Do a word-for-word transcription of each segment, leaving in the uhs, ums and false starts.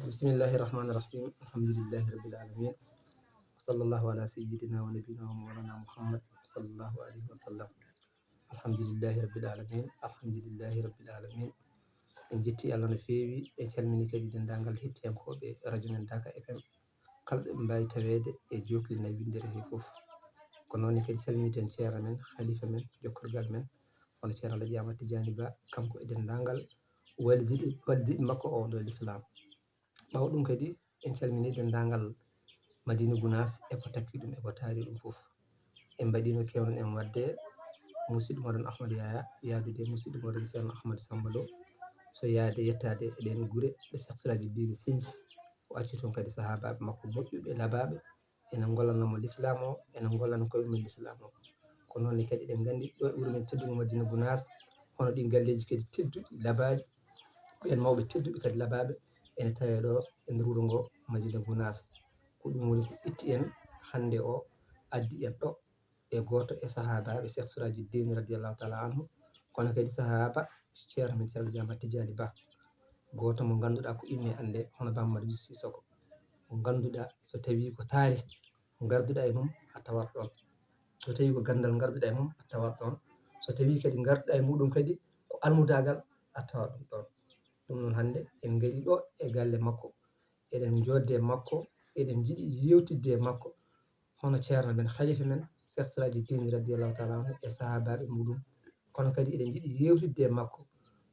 Bismillahi rahmani rahim. Alhamdulillahi rabbil alamin. Wa sallallahu ala sayyidina wa nabiyina wa mawlana Muhammad sallallahu alayhi wa sallam. Alhamdulillahi rabbil alamin. Alhamdulillahi rabbil alamin. En jetti Allah no feewi, en calmini kadi denndaangal hettiyankooɓe radio men Daaka F M. Kala ɗo ɓe mbaawi taweede e jookli nayi winndere hee fof. Ko noon ne kadi calminten ceerno men, khalifa men, jokkorgal men, hono ceerno Alhaji Amadou Tidiani Ba, kanko e denndaangal walidiiɓe, walidiiɓe makko oo ɗo l'islam. Ɓaawo ɗum kadi, en calminii denndaangal Madina Gunaas e ko takki ɗum e ko taari ɗum fof. En mbaɗiino keewɗen en waɗde musidɗo mooɗon Ahmad Yaya, yahdude e musidɗo mooɗon ceerno Ahmad Samba Lo, so yahde yettaade e ɗeen gure ɗe Cheikh Siraji Dine sinci, o acci toon kadi sahaabaaɓe makko moƴƴuɓe, labaaɓe, ene ngollanoo mo l'islam o, ene ngollana koye mumen l'islam o. Ko noon ne kadi eɗen nganndi ɗo e wuro men teddungo Madina Gunaas, hono ɗin galleeji kadi tedduɗi, labaaji, ɓeen mawɓe tedduɓe kadi labaaɓe ene tawee ɗo e nder wuro ngo Madina Gunaas. Ko ɗum woni ko itti en hannde o, addi en ɗo e gooto e sahaabaaɓe Cheikh Siraji Dine radiyallahu taala anhu, kono kadi sahaaba ceerno men Ceerno Jaama Tijaani Ba, gooto mo ngannduɗaa ko inne annde hono Ba Mamadou Sissoko, mo ngannduɗaa so tawii ko taarih ngarduɗaa e mum a tawat ɗoon, so tawii ko ganndal ngarduɗaa e mum a tawat ɗoon, so tawii kadi ngarduɗaa e muɗum kadi ko almudaagal a tawat ɗum ɗoon. Ɗum noon hannde en ngarii ɗo e galle makko, eɗen njoodde e makko, eɗen njiɗi yeewtidde e makko, hono ceerno men, khalifa men, Cheikh Siraji Dine radiyallahu taala anhu e sahaabaaɓe muɗum. Kono kadi eɗen njiɗi yeewtidde e makko,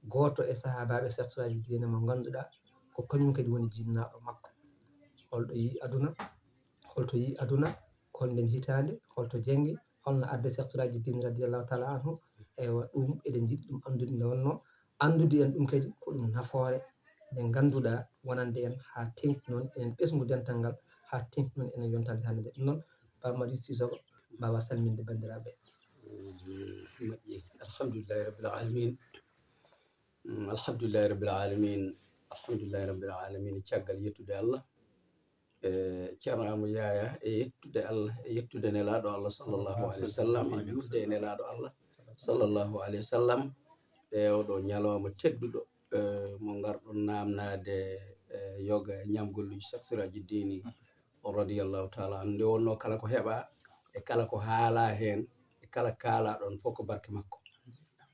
gooto e sahaabaaɓe Cheikh Siraji Dine mo ngannduɗaa ko kañum kadi woni jinnaaɗo makko. Holɗo yii aduna, holto yii aduna, ko nden hitaande, holto janngi, holno adde Cheikh Siraji Dine radiyallahu taala anhu. Eywa, ɗum eɗen njiɗi ɗum anndude nde wonnoo. Anndude en ɗum kadi ko ɗum nafoore nde ngannduɗaa wonande en haa teŋti noon enen ɓesngu dental ngal, haa teŋti noon enen yontande hannde nde. Ɗum noon, Ba Mamadou Sissoko, mbaawa salminde banndiraaɓe. Moƴƴi. Alhamdulillahi rabbil alamin. Mm, alhamdulillahi rabbil alamin. Alhamdulillahi rabbil alamin. Caggal yettude Allah, e ceerno Amadou Yaya, e yettude Allah, e yettude Nelaaɗo Allah sallallahu alayhi wa sallam, e juulde e Nelaaɗo Allah sallallahu alayhi wa sallam, e oɗo ñalawma tedduɗo, e mo ngarɗon naamnaade, e yoga e ñaamgolluuji Cheikh Siraji Dine radiyallahu taala anhu. Nde wonnoo kala ko heɓaa e kala ko haalaa heen e kala kaalaa ɗoon fof ko barke makko.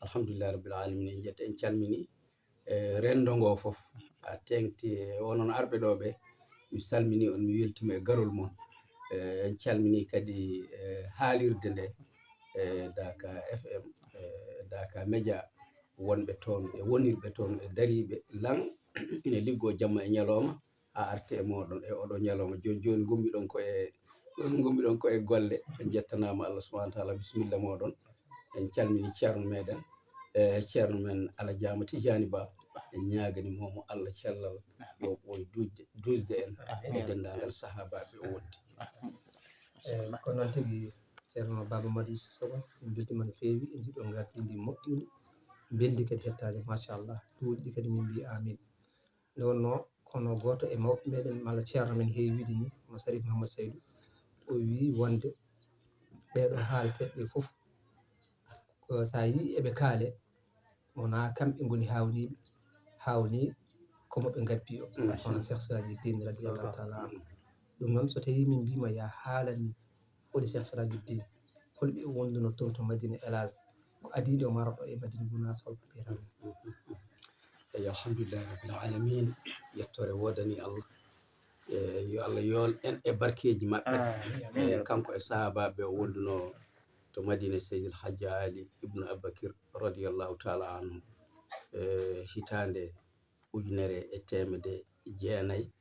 Alhamdulillahi rabbil alamin. En njetta, en calmini e renndo ngo fof, haa teeŋti e onon arɓe ɗo ɓe. Mi salmini on, mi weltima e garol mon. E, en calmini kadi e haalirde nde, e Daaka F M, e Daaka Média, wonɓe toon e wonirɓe toon e dariiɓe lan ina liggoo jamma e ñalawma haa arte e mooɗon e oɗo ñalawma. Jooni jooni ngummiɗon ko e, ngummiɗon ko e golle. En njettanaama Allah subhanahu wa taala. Bisimilla mooɗon. En calmini ceerno meɗen, e ceerno men Alajaama Tijaani Ba. En ñaagani mo mo Allah cellal yo ɓooy duusde, duusde en e denndaangal sahaabaaɓe o wondi. Eyi, ko noon tigi, ceerno Baaba Madu Sissoko, en mbeltiima no feewi e ndiɗo ngardiindi moƴƴundi, mbelndi kadi hettaade, machallah, duuɗi ɗi kadi min mbiyi amin. Nde wonnoo, kono gooto e mawɓe meɗen, malla ceerno men heewi wiide ni, hono Sarif Mahamad Saydu, o wii wonde ɓeeɗo haalateeɓe ɓe fof, ko so a yii eɓe kaale, wonaa kamɓe ngoni haawniiɓe, haawni ko mo ɓe ngabbi o, hono Cheikh Siraji Dine radiyallahu taala anhu. Ɗum noon, so tawii min mbiima ya haalan min holi Cheikh Siraji Dine, hol ɓe o wonduno toon to Madina Elhadj, ko adii nde o mara ɗo e Madina Gunaas, hol ko mbiyata? Eyi, alhamdulillahi rabbil alamin, yettoore woodani Allah. E yo Allah yool en e barkeeji maɓɓe. E kanko e sahaabaaɓe o wonduno to Madina, Seydil Hajji Ali ibnu Abubakir radiyallahu taala anhu, e hitaande ujunere e teemedde jeenayi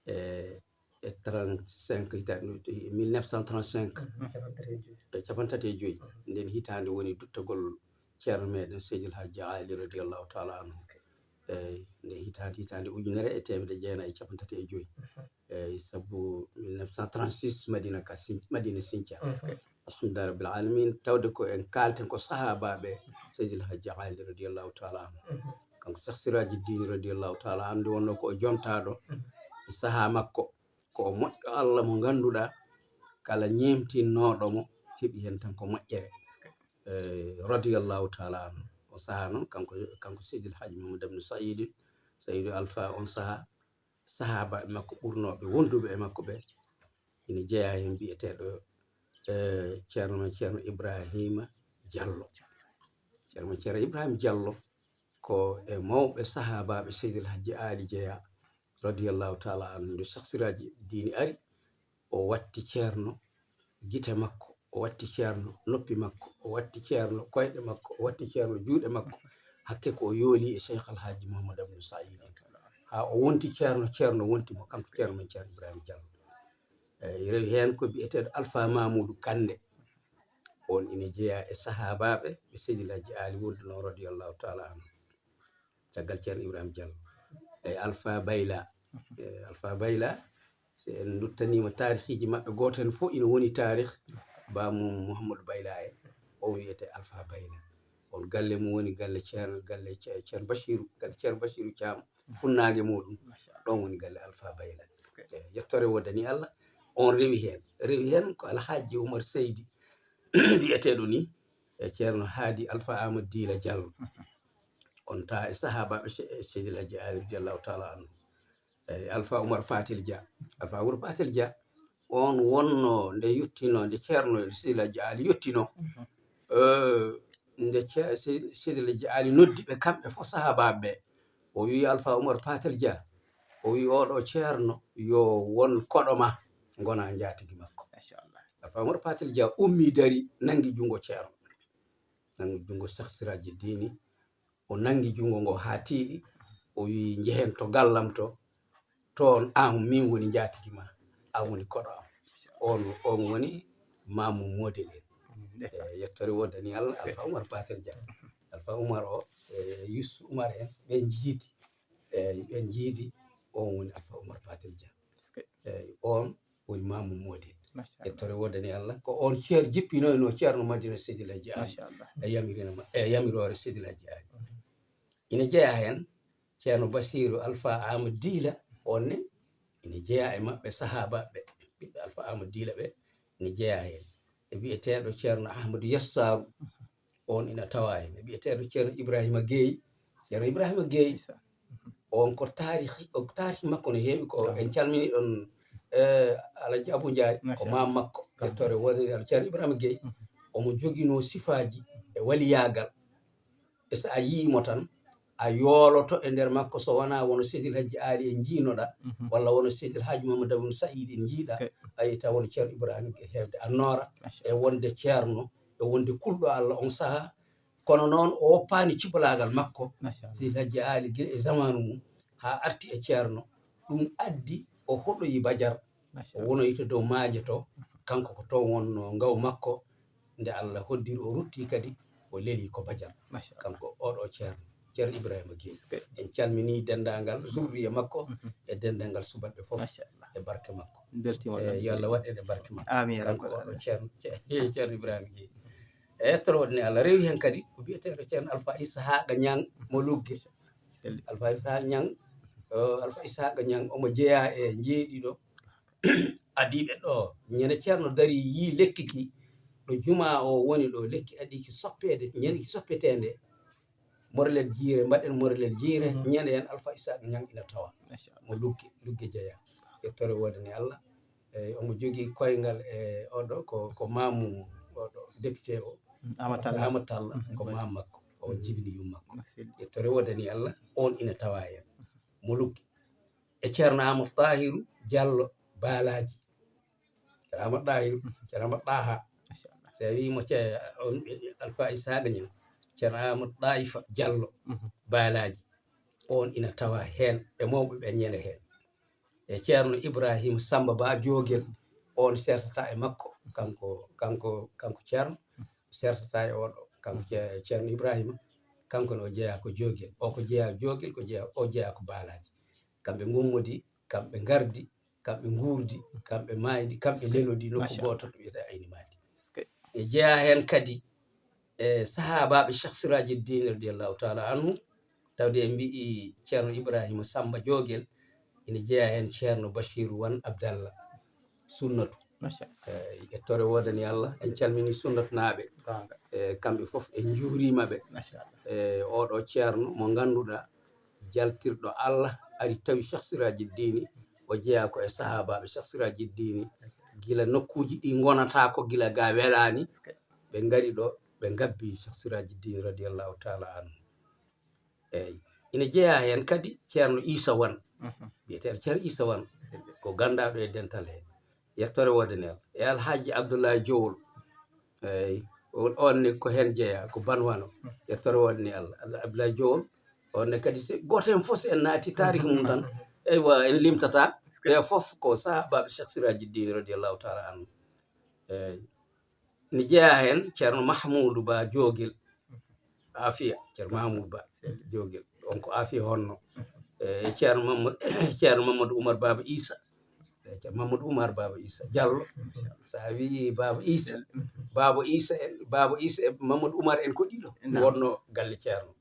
e, e trente-cinq, hitaande mille neuf cent trente-cinq, e capanɗe tati e joyi. Nden hitaande woni duttagol ceerno meɗen Seydil Hajji Ali radiyallahu taala anhu. Eyi, nde hitaande, hitaande ujunere e teemedde jeenayi e capanɗe tati e joyi. Eyi, sabu mille neuf cent trente-six Madina ka Sin-, Madina Sinthia. Alhamdulillahi rabbil alamin, tawde ko en kaalten ko sahaabaaɓe Seydil Hajji Ali radiyallahu taala anhu. Kanko Cheikh Siraji Dine radiyallahu taala anhu, nde wonnoo ko o jontaaɗo e sahaa makko, ko o moƴƴo Allah mo ngannduɗaa kala ñeemtinnooɗo mo heɓi heen tan ko moƴƴere. Eyi, radiyallahu taala anhu. Saha noon, kanko kanko Seydil Hajji Mamadou Abdou Saïdi Saïdi Alpha, on saha sahaabaaɓe makko ɓurnooɓe wonduɓe e makko ɓe, ina jeyaa heen mbiyeteeɗo eh, ceerno men ceerno Ibrahima Diallo. Ceerno men ceerno Ibrahima Diallo ko e mawɓe sahaabaaɓe Seydil Hajji Aali jeyaa, radiyallahu taala anhu. Nde Cheikh Siraji Diini ari, o watti ceerno gite makko, o watti ceerno noppi makko, o watti ceerno koyɗe makko, o watti ceerno juuɗe makko, hakke ko o yooli e Cheikh Alhaji Mouhamadou Abdou Saïdi, haa o wonti ceerno, ceerno wonti mo, kanko ceerno men ceerno Ibrahima Diallo. Eyi, rewi heen ko biyeteeɗo Alpha Mamoudou Kande. On ina jeyaa e sahaabaaɓe ɓe Seydil Hajji Aali woddunoo, radiyallahu taala anhu, caggal ceerno Ibrahima Diallo. Eyi, Alpha Bayla. Eyi, Alpha Bayla, so en nduttaniima taarihiiji maɓɓe, gooto heen fof ina woni taarih. Baamu Mouhamadou Bayla en, o wiyetee Alpha Bayla. On galle mum woni galle ceerno, galle ce- ceerno Bachiru, galle ceerno Bachiru Thiam, funnaange muɗum. Ɗoon woni galle Alpha Bayla. Eyi, yettoore woodani Allah, on rewi heen. Rewi heen ko Alhaji Oumar Seydi, wiyeteeɗo ni, e ceerno Haadi Alpha Amadou Dila Diallo. On taa e sahaabaaɓe Se- Seydil Hajji Aali radiyallahu taala anhu. Eyi, Alpha Oumar Patel Dia. Alpha Oumar Patel Dia, on wonno nde yottinoo, nde ceerno Seydil Hajji Aali yottinoo. Eh, nde ce- Se- Seydil Hajji Aali noddi ɓe kamɓe fof sahaabaaɓe ɓe. O wii Alpha Oumar Patel Dia, o wii, "Oɗo ceerno yo won koɗo ma, ngona njaatigi makko." Machallah. Alpha Oumar Patel Dia ummi dari, nangi junngo ceerno. Nangi junngo Cheikh Siraji Diini. O nangi junngo ngo haa tiiɗi. O wii, "Njehen to gallam to. Toon, aan min woni njaatigi ma. Aan woni koɗo am." On, on woni maamu model en. E yettoore woodani Allah, Alpha Oumar Patel Dia. Alpha Oumar o, e Youssou Oumar en, ɓen njiidi. Eyi, ɓen njiidi, on woni Alpha Oumar Patel Dia. Eyi, on woni maamu moodi. Machallah. Yettoore woodani Allah, ko on ceer- jippinoyno ceerno Madina Seydil Hajji Aali. Machallah. E yamirina ma- e yamiroore Seydil Hajji Aali. Ina jeyaa heen ceerno Basiru Alpha Amadou Dila, on ne ina jeyaa e maɓɓe, sahaabaaɓe ɓiɓɓe Alpha Amadou Dila ɓe, ina jeyaa heen. E wiyeteeɗo ceerno Ahmadou Yassaru, on ina tawaa heen. E wiyeteeɗo ceerno Ibrahima Gueye. Ceerno Ibrahima Gueye, on ko taarih, o taarih makko no heewi, ko en calminii ɗon, eh, Alhaji Abou Ndiaye, ko maam makko. Yettoore woodani Allah. Ceerno Ibrahima Gueye, omo joginoo sifaaji e waliyaagal. E so a yii mo tan, a yooloto e nder makko, so wonaa wano Seydil Hajji Aali en njiinoɗaa, walla wano Seydil Hajji Mamadou Abdou Saïd en njiiɗaa, a yiyta wano ceerno Ibrahima Gueye heewde annoora, e wonde ceerno, e wonde kulɗo Allah on sahaa. Kono noon, o woppaani cubalaagal makko. Machallah. Seydil Hajji Aali gila e zamaanu mum haa arti e ceerno, ɗum addi o hoɗoyi Bajar, o wonoyta dow maaje to, kanko ko toon wonnoo ngaw makko. Nde Allah hoddiri, o rutti kadi, o leli ko Bajar. Machallah. Kanko oɗo ceerno, ceerno Ibrahima Gueye. En calminii denndaangal zurriya makko e denndaangal subalɓe fof. Machallah. E barke makko. Beltiima. E yo Allah waɗ en e barke makko. Amiin, ya rabbal alamin. Kanko oɗo ceerno, ce- ceerno Ibrahima Gueye. E yettoore woodani Allah, rewi heen kadi ko biyeteeɗo ceerno Alpha Ishaqa Niang mo Lugge. Selli. Alpha Ishaqa Niang, o, Alpha Ishaqa Niang omo jeyaa e njeeɗiɗo adiiɓe ɗo. Ñande ceerno darii, yii lekki ki, ɗo jumaa o woni ɗo, lekki adii ki soppeede, ñande ki soppeteende, morlel jiire, mbaɗen morlel jiire, ñande heen Alpha Ishaqa Niang ina tawa. Machallah. Mo Lugge, Lugge jeyaa. Yettoore woodani Allah. Eyi, omo jogii koyngal e oɗo, ko, ko maamu oɗo, député o. Amadou Talla. Amadou Talla, ko maam makko. O jibini yumma makko. Yettoore woodani Allah, on ina tawa heen. Mo Lugge. E ceerno Amadou Tahiru Diallo Baalaaji. Ceerno Amadou Tahiru, ceerno Amadou Taha. Machallah. So a wii mo ce- on, Alpha Ishaqa Niang, ceerno Amadou Tahifa Diallo Baalaaji. On ina tawa heen, e mawɓe ɓe ñande heen. E ceerno Ibrahima Samba Ba Joogel, on sertata e makko, kanko, kanko, kanko ceerno, sertata e oɗo, kanko ce- ceerno Ibrahima, kanko ne o jeyaa ko Joogel, o ko jeyaa Joogel, ko jeyaa, o jeyaa ko Baalaaji. Kamɓe ngummodi, kamɓe ngardi, kamɓe nguurdi, kamɓe maaydi, kamɓe lelodi nokku gooto to wiyetee Ayni Maadi. E jeyaa heen kadi e sahaabaaɓe Cheikh Siraji Diine radiyallahu taala anhu, tawde en mbiyi ceerno Ibrahima Samba Joogel, ina jeyaa heen ceerno Bachiru Wan Abdallah Sunnatu, Machallah. Eyi, yettore woodani Allah. En calmini sunnatnaaɓe. Goonga. E kamɓe fof en njuuriima ɓe. Machallah. E oɗo ceerno mo ngannduɗaa jaltirɗo Allah ari tawi Cheikh Siraji Dini, o jeyaa ko e sahaabaaɓe Cheikh Siraji Dini, gila nokkuuji ɗi ngonata ko gila ga welaani, ɓe ngari ɗo, ɓe ngabbi Cheikh Siraji Dini radiyallahu taala anhu. Eyi. Ina jeyaa heen kadi ceerno Iisa Wan, mhm, wiyeteeɗo ceerno Iisa Wan, ko ganndaaɗo e dental heen. Yettore woodani Allah. E Alhaji Abdoulaye Jowol. Eyi. On, on ne ko heen jeyaa, ko Banwano. Yettore woodani Allah. Al-, Abdoulaye Jowol, on ne kadi, si gooto heen fof, si en naati taariki mum tan, eywa, en limtata. Ɓe fof ko sahaabaaɓe Cheikh Siraji Dini radiyallahu taala anhu. Eyi. Ina jeyaa heen ceerno Mahmoudou Ba Joogel. Afiya, ceerno Mahmoudou Ba Joogel. On ko Afiya honno. E ceerno Mamadou, ceerno Mamadou Oumar Baba Issa. E ceerno Mamadou Oumar Baba Issa Diallo. So a wii Baba Issa, Baba Issa en, Baba Issa e Mamadou Oumar en ko ɗiɗo. Naam. Wonno galle ceerno.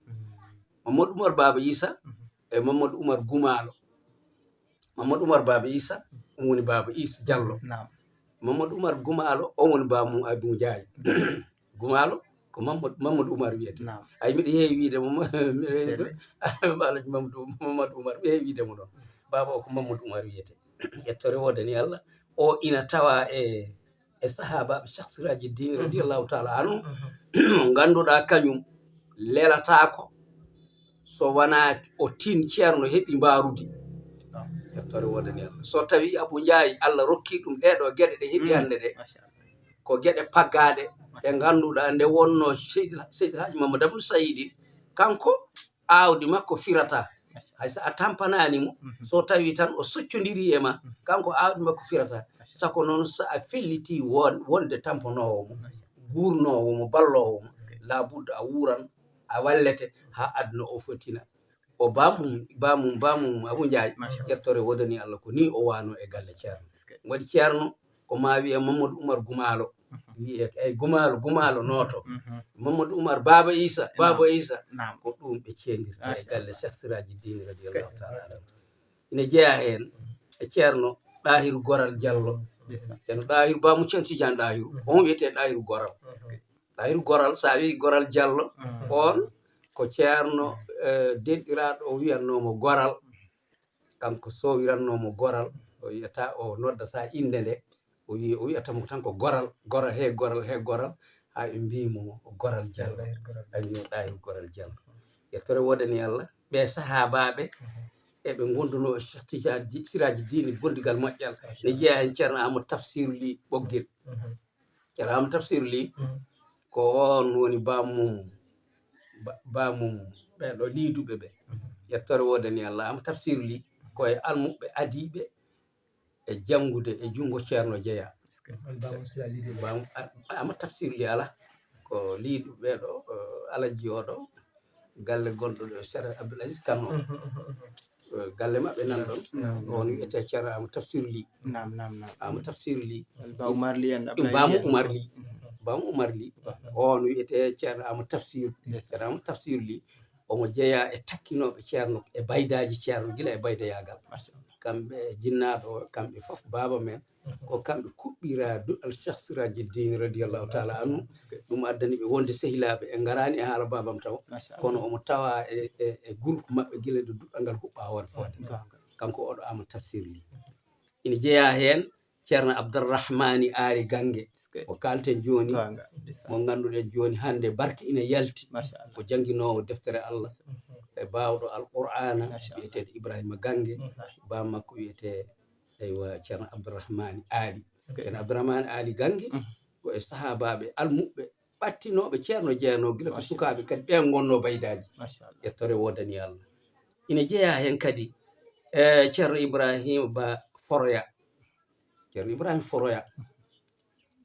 Mamadou Oumar Baba Issa, mhm, e Mamadou Oumar Gumaalo. Mamadou Oumar Baba Issa, ɗum woni Baba Issa Diallo. Naam. Mamadou Oumar Gumaalo, o woni Baba mum Abou Ndiaye. Gumaalo ko Mamadou, Mamadou Oumar wiyete. Naam. Ay, miɗo heewi wiide mo, miɗo heewi ɗum. Mamadou, Mamadou Oumar, miɗo heewi wiide mo ɗon. Baba o ko Mamadou Oumar wiyete. Yettore woodani Allah. O ina tawa e, e sahaabaaɓe Cheikh Siraji Dine, mhm, radiyallahu taala anhu, mhm, mo ngannduɗaa kañum lelataako so wonaa o tin ceerno heɓi mbaarudi. Naam. Yettore woodani Allah. So tawi Abou Ndiaye, Allah rokki ɗum ɗee ɗoo geɗe ɗe heɓi, mm, hannde ɗe, machallah, ko geɗe paggaaɗe ɗe ngannduɗaa nde wonno Seydi, Seydi Hadji Mamadou Abdou Sayidi, kanko aawdi makko firata. Hay so a tampanaani mo, mhm, so tawi tan o soccondiri e ma, mhm, kanko aawdi makko firata. Sako noon, so a felliti won-, wonde tampanoowo mo, guurnoowo mo, balloowo mo, laabudda a wuuran, a wallete haa aduna o fotina. O bamum, bamum, bamum Abou Ndiaye, machallah, yettore woodani Allah, ko ni o wano e galle ceerno. Waɗi ceerno ko ma wiye Mamadou Oumar Gumaalo. Mhm. Wiye, eyi, Gumaalo, Gumaalo nooto. Mhm. Mamadou Oumar Baba Issa, naam, Baba Issa. Naam. Ko ɗum ɓe ceendirta e, machallah, galle Cheikh Siraji Dine radiyallahu taala anhu. Ina jeyaa heen e ceerno Ɗahiru Goral Diallo. Ndeysaan. Ceerno Ɗahiru, bamum ceerno Tidiane Ɗahiru. Mhm. On wiyetee Ɗahiru Goral. Mhm. Ɗahiru Goral, so a wii Goral Diallo, mm, on ko ceerno, eh, denɗiraaɗo o wiyatnoo mo Goral. Kanko sowiratnoo mo Goral, o wiyata, o noddata innde nde, o wi-, o wiyata mo tan ko Goral, Goral, he Goral, he Goral, haa ɓe mbii mo Goral Diallo. Ɗahiru Goral. Año Ɗahiru Goral Diallo. Yettore woodani Allah, ɓe sahaabaaɓe, mhm, eɓe ngondunoo e Cheikh Tidiane Di-, Siraji Dine gondigal moƴƴal. Machallah. Ne jeyaa heen ceerno Amadou Tafsir Ly Ɓoggel. Mhm. Ceerno Amadou Tafsir Ly, mhm, ko on woni bamum, ba-, bamum ɓee ɗo liiduɓe ɓe. Mhm. Yettore woodani Allah. Amadou Tafsir Ly ko e almuɓɓe adiiɓe e janngude e junngo ceerno jeyaa. Est-ce que on bamum sila liiduɓe? Bamum, a-, Amadou Tafsir Ly alaa. Ko liiduɓe ɗo, eh, Alaji oɗo, galle gonɗo ɗo, Cheikh Abdoul Aziz Kane o. Mhm, mhm, mhm. Eh, galle maɓɓe nan ɗon. Naam, naam. On wiyetee ceerno Amadou Tafsir Ly. Naam, naam, naam. Amadou Tafsir Ly. Ba Oumar Ly en, Abdoulaye Ba Ly en. Oumar Ly. Mhm. Ba Oumar Ly. Ba. On wiyetee ceerno Amadou Tafsir. Ndeysaan. Ceerno Amadou Tafsir Ly, omo jeyaa e takkinooɓe ceerno, e baydaaji ceerno, gila e baydayaagal. Machallah. Kamɓe jinnaaɗo o, kamɓe fof baaba men, mhm, ko kamɓe kuɓɓiraa duɗal Cheikh Siraji Dine radiyallahu taala anhu. Est-ce que? Ɗum addani ɓe wonde sehilaaɓe, en ngaraani e haala baabam taw. Machallah. Kono omo tawaa e, e, e groupe maɓɓe gila nde duɗal ngal huɓɓaa hoore fooɗe. Goonga. Kanko oɗo Amadou Tafsir Ly. Ina jeyaa heen ceerno Abdourahmani Aali Gannge. Est-ce que? Mo kaalten jooni, goonga, ndeysaan, mo ngannduɗen jooni hannde barke ina yalti. Machallah. Ko jannginoowo deftere Allah, mhm, e baawɗo Alqur'aana, machallah, wiyeteeɗo Ibrahima Gannge, mhm, baa makko wiyetee, eywa, ceerno Abdourahmani Aali. Est-ce que? Ceerno Abdourahmani Aali Gannge, mhm, ko e sahaabaaɓe almuɓɓe ɓattinooɓe ceerno jeyanoo gila ko, machallah, sukaaɓe kadi ɓeen ngonnoo baydaaji. Machallah. Yettore woodani Allah. Ina jeyaa heen kadi, e ceerno Ibrahima Ba Foroya. Ceerno Ibrahima Foroya,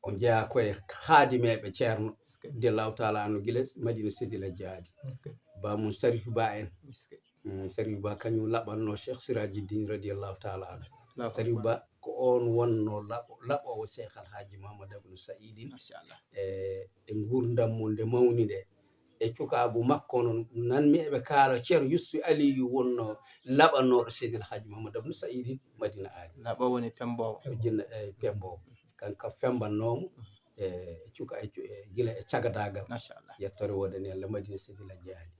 on jeyaa ko e haadimeeɓe ceerno, est-ce que, radiyallahu taala anhu, gila Madina Sidil Hajji Aali. Est-ce que? Bamum Sarifu Ba en. Est-ce que? Mm, Sarifu Ba kañum laɓannoo Cheikh Siraji Dine radiyallahu taala anhu. Allahu akbar. Sarifu Ba ko on wonnoo laɓo-, laɓoowo Cheikh Alhaji Mamadou Abdou Saïdine. Machallah. E, e nguurndam mum nde mawni nde. E cukaagu makko noon, nanmi eɓe kaala ceerno Yusufu Aliyu wonnoo laɓannooɗo Seydi El Hadji Mamadou Abdou Saïdine Madina Aali. Laɓo woni pemboowo. Jinna, eyi, pemboowo. kanko fembannoomo e cuka e cu- e gila e cagadaagal. Machallah. Yettore woodani Allah, Madina Sidi Lajjaali.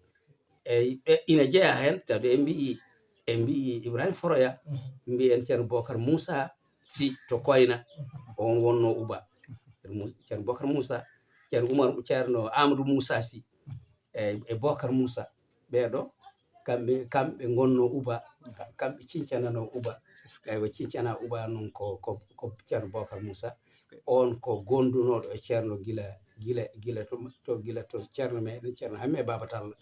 Eyyi, e ina jeyaa heen, tawde en mbiyi, en mbiyi Ibrahima Foroya, mbiyen Ceerno Bokar Moussa Sy to Koyna, on wonnoo Uba. Ceerno Bokar Moussa, Ceerno Umar, Ceerno Amadou Moussa Sy, e, e Bokar Moussa, ɓeeɗo, kamɓe, kamɓe ngonnoo Uba, kamɓe cincananoo Uba. Eywa, cincana Uba noon ko, ko, ko Ceerno Bokar Moussa. On ko gondunooɗo e Ceerno gila, gila, gila to, to, gila to Ceerno meɗen, Ceerno Hamme Baba Talla.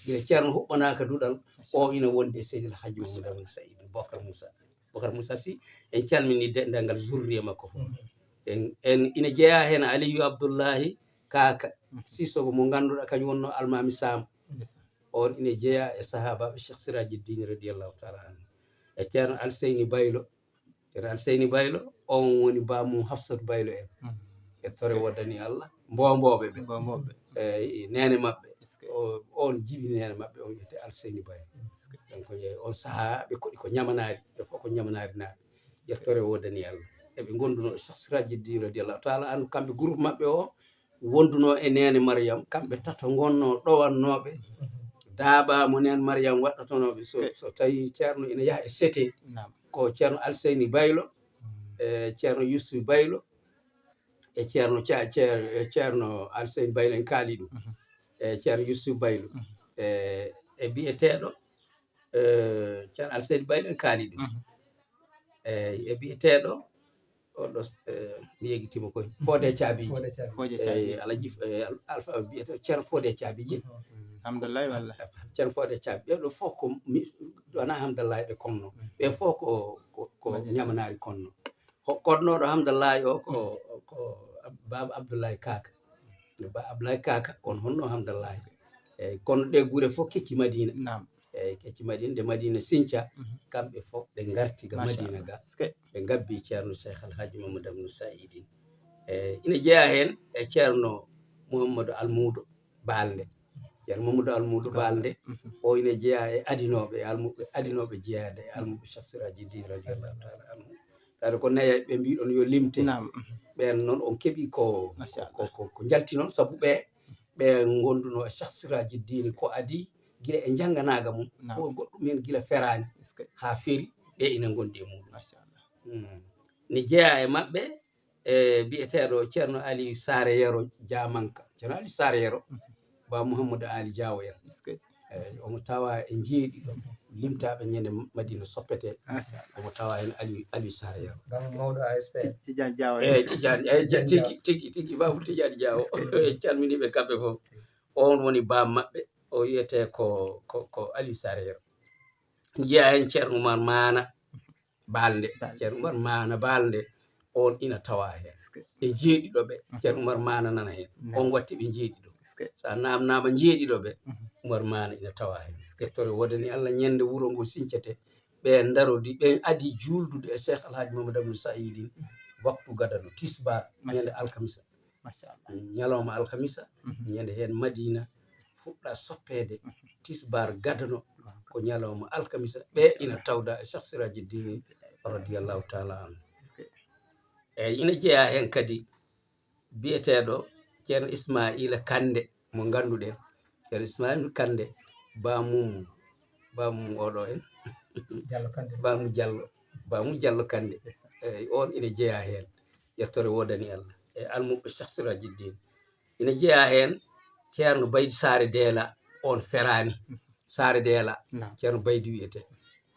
Gila Ceerno huɓɓanaaka duɗal, o ina wondi e Seydil Hajji Mamadou Abdou Saïd Bokar Moussa. Bokar Moussa Sy, en calmini denndaangal zurriya makko fof. En, en ina jeyaa heen Aliyu Abdullahi Kaka Sissoko mo ngannduɗaa kañum wonnoo Almaami Sam. On ina jeyaa e sahaabaaɓe Cheikh Siraji Dine radiyallahu taala anhu. E Ceerno Alseyni Baylo, Ceerno Alseyni Baylo, on woni baamu Hafsatu Baylo en. Yettore woodani Allah, mbombooɓe ɓe. Mbombooɓe. Eyyi, neene maɓɓe. O, on jibi neene maɓɓe, on wiyete Alseyni Baylo. Donc, e on sahaa, ɓe koɗi ko ñamanaari, ɓe fof ko ñamanaari naaɓe. Yettore woodani Allah. Eɓe ngondunoo e Cheikh Siraji Dine radiyallahu taala anhu, kamɓe groupe maɓɓe o, wondunoo e neene Mariam, kamɓe tato ngonnoo ɗowannooɓe daaba mo neen Mariam waɗɗotonooɓe. So, so tawi Ceerno ina yaha e sete, ko Ceerno Alseyni Baylo, e Ceerno Yusuf Baylo, e Ceerno Ca-, Ceer-, e Ceerno Alseyni Baylo en kaali ɗum, e Ceerno Yusuf Baylo, e, e biyeteeɗo, e, Ceerno Alseyni Baylo en kaali ɗum. Eyyi, e biyeteeɗo oɗo, eh, mi yeggitiima koy. Fodé Caabiiji. Fodé Caabiiji. Fodé Caabiiji. Eyyi, Alaji, eh, Al-, Alfa biyeteeɗo Ceerno Fodé Caabiiji. Hamdallahi walla? Ceerno Fodé Caabi. Ɓeeɗo fof ko mi, wonaa Hamdallahi ɓe konno. Ɓe fof ko, ko, ko ñamanaari konno. Ko konnooɗo Hamdallahi o ko, ko Baaba Abdullahi Kaka. Ba Ablaye Kaka, on honno Hamdallahi. Eyyi, kono ɗe gure fof kecci Madina. Naam. Eyyi, kecci Madina, nde Madina Sinca, kamɓe fof ɓe ngarti ga Madina ga. Ɓe ngabbi Ceerno Cheikh Alhaji Mamadou Abdou Saïdine. Eyyi, ina jeyaa heen e Ceerno Mouhamadou Almuudo Balde. Ceerno Mamadou Almuudo Balde, o ina jeyaa e adinooɓe, e almuɓe, adinooɓe jeyaade e almuɓe Cheikh Siraji Dine radiyallahu taala anhu. Taade ko nayi ɓe mbiɗon yo limte. Naam. Ɓeen noon on keɓi ko, ko, ko, ko njalti noon, sabu ɓe, ɓe ngondunoo e Cheikh Siraji Dine ko adi gila e njannganaaga mum. Naam. Ko goɗɗum heen gila feraani haa feri, ɓe ina ngondi e muɗum. Machallah. Mm. Ne jeyaa e maɓɓe, e biyeteeɗo Ceerno Aliou Saare Yero Jaamanka. Ceerno Aliou Saare Yero, Ba Mouhamadou Ali Diawo en. Eyyi, omo tawa e jeeɗiɗo limtaaɓe ñande Madina soppete. Omo tawa heen Aliou, Aliou Saare Yero. Ba mawɗo A S P. Tidiane Diawo en. Eyyi, Tidiane, eyyi, tigi, tigi, tigi, Babou Tidiane Diawo. En calminii ɓe kamɓe fof. On woni baam maɓɓe, o wiyetee ko, ko, ko Aliou Saare Yero. Njiyaa heen Ceerno Oumar Maana Balde. Balde. Ceerno Oumar Maana Balde, on ina tawa heen. E jeeɗiɗo ɓe, Ceerno Oumar Maana nana heen. On watti ɓe jeeɗiɗo. So a naamnaama jeeɗiɗo ɓe, Oumar Maana ina tawa heen. Yettore woodani Allah, ñande wuro ngo sincete, ɓe ndarodi, ɓe adi juuldude e Cheikh Alhaji Mamadou Abdou Saïdine, waktu gadano, tisbar, ñande alkamisa. Machallah. Ñalawma alkamisa, ñande heen Madina fuɗɗa soppeede, tisbar gadano, ko ñalawma alkamisa, ɓe ina tawda e Cheikh Siraji Dine radiyallahu taala anhu. Eyyi, ina jeyaa heen kadi biyeteeɗo Ceerno Ismaila Kande, mo ngannduɗen. Ceerno Ismaila Kande, bamum, bamum oɗo en. Diallo Kande. Bamum Diallo, bamum Diallo Kande. Eyyi, on ina jeyaa heen. Yettore woodani Allah. E almuɓɓe Cheikh Siraji Dine. Ina jeyaa heen Ceerno Baydi Saare Deela, on feraani. Saare Deela, Ceerno Baydi wiyetee.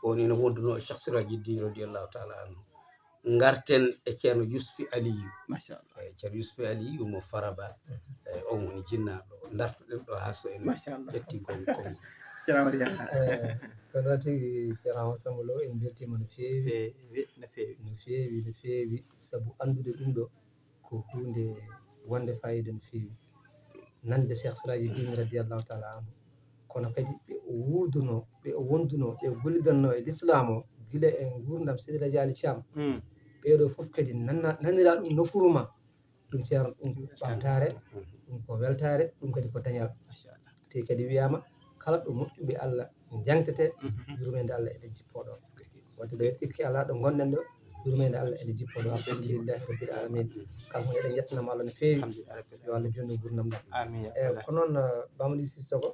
On ina wondunoo e Cheikh Siraji Dine radiyallahu taala anhu. Ngarten e Ceerno Yusufi Aliyu. Machallah. Eyyi, Ceerno Yusufi Aliyu mo Faraba. Eyyi, on woni jinnaaɗo. Ndartuɗen ɗo haa so en ƴetti kon, kon. Ceerno Amadu Yahya. Eyyi, ko noon tigi, Ceerno Amadou Samba Lo, en mbeltiima no feewi. Feewi, no feewi. No feewi, no feewi. Sabu anndude ɗum ɗo ko huunde wonde faayiida no feewi. Nande Cheikh Siraji Dine radiyallahu taala anhu. Kono kadi ɓe o wuurdunoo, ɓe o wondunoo, ɓe o gollidannoo e Lislaam o, gila e nguurndam Seydi El Hadji Aly Thiam. Ɓeeɗo fof kadi nanna-, naniraa ɗum nofuru ma. Ɗum Ceerno, ɗum ko ɓamtaare, ɗum ko weltaare, ɗum kadi ko dañal. Machallah. Te kadi wiyaama, kala ɗo moƴƴuɓe Allah njaŋtete, yurmeende Allah eɗen jippoo ɗo. Wadde ɗo e sikki alaa ɗo ngonɗen ɗo, Yurmeende Allah ene jippoo ɗo, alhamdulillahi rabbil alamin. Kanko eɗen njettanamo Allah no feewi. Alhamdulillahi rabbil alamin. Yo Allah juutnu nguurndam ɗam. Amin ya Allah. Ko noon, eh, Bamadi Sissoko,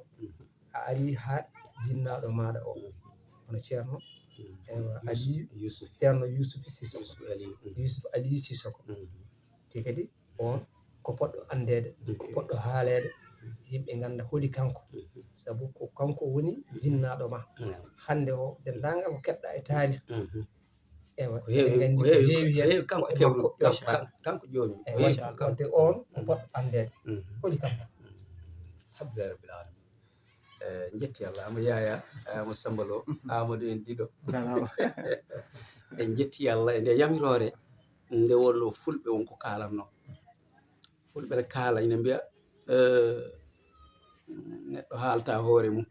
a ari haa jinnaaɗo maaɗa o, hono Ceerno, eywa, Aliyu, Yusuf. Ceerno Yusufi Sissoko. Yusuf Aliyu. Yusuf Aliyu Sissoko. Te kadi on ko poɗɗo anndeede, ko poɗɗo haaleede, yimɓe ngannda holi kanko. Sabu ko kanko woni jinnaaɗo ma. Hannde o, denndaangal ko keɗɗa e taali. Eywa, ko heewi, eɗen nganndi ko ko heewi, heewi ko heen heewi kanko ko e kewɗo, makko, kanko, kanko joomi. Eywa, wonde on ko poɗɗo anndeede. Holi kanko? Alhamdulillahi rabbil alamin. Eh, njetti Allah, Amadou Yaya, eh, Amadou Samba Lo, Amadou en ɗiɗo. En njetti Allah e nde yamiroore, nde wonno fulɓe won ko kaalanno. Fulɓe ne kaala, ina mbiya, eh, neɗɗo haalta hoore mum.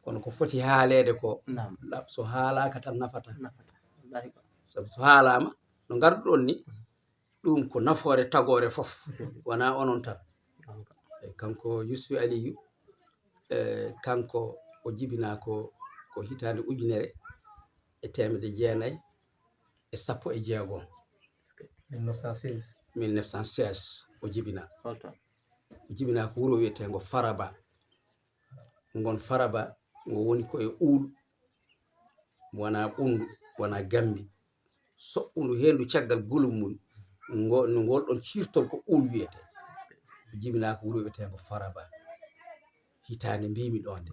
Kono ko foti haaleede ko, naam, la-, so haalaaka tan nafata. Nafata. Wallaahi ko. Sabu so haalaama, no ngarduɗon ni, ɗum ko nafoore tagoore fof, wonaa onon tan. E kanko Yusuf Aliyu, e kanko o jibinaa ko, ko hitaande ujunere e teemedde jeenayi e sappo e jeegom. Mille neuf cent seize. Mille neuf cent seize o jibinaa. Holto? O jibinaa ko wuro wiyeteengo Faraba. Ngon Faraba, ngo woni ko e Uul, wonaa Ɓunndu, wonaa Gammbi. Soɓɓundu heendu caggal gulum mum, ngo, no ngol ɗon ciirtol ko Uul wiyetee. Jibinaa ko wuro wiyeteengo Faraba. Hitaande mbiimi ɗoo nde.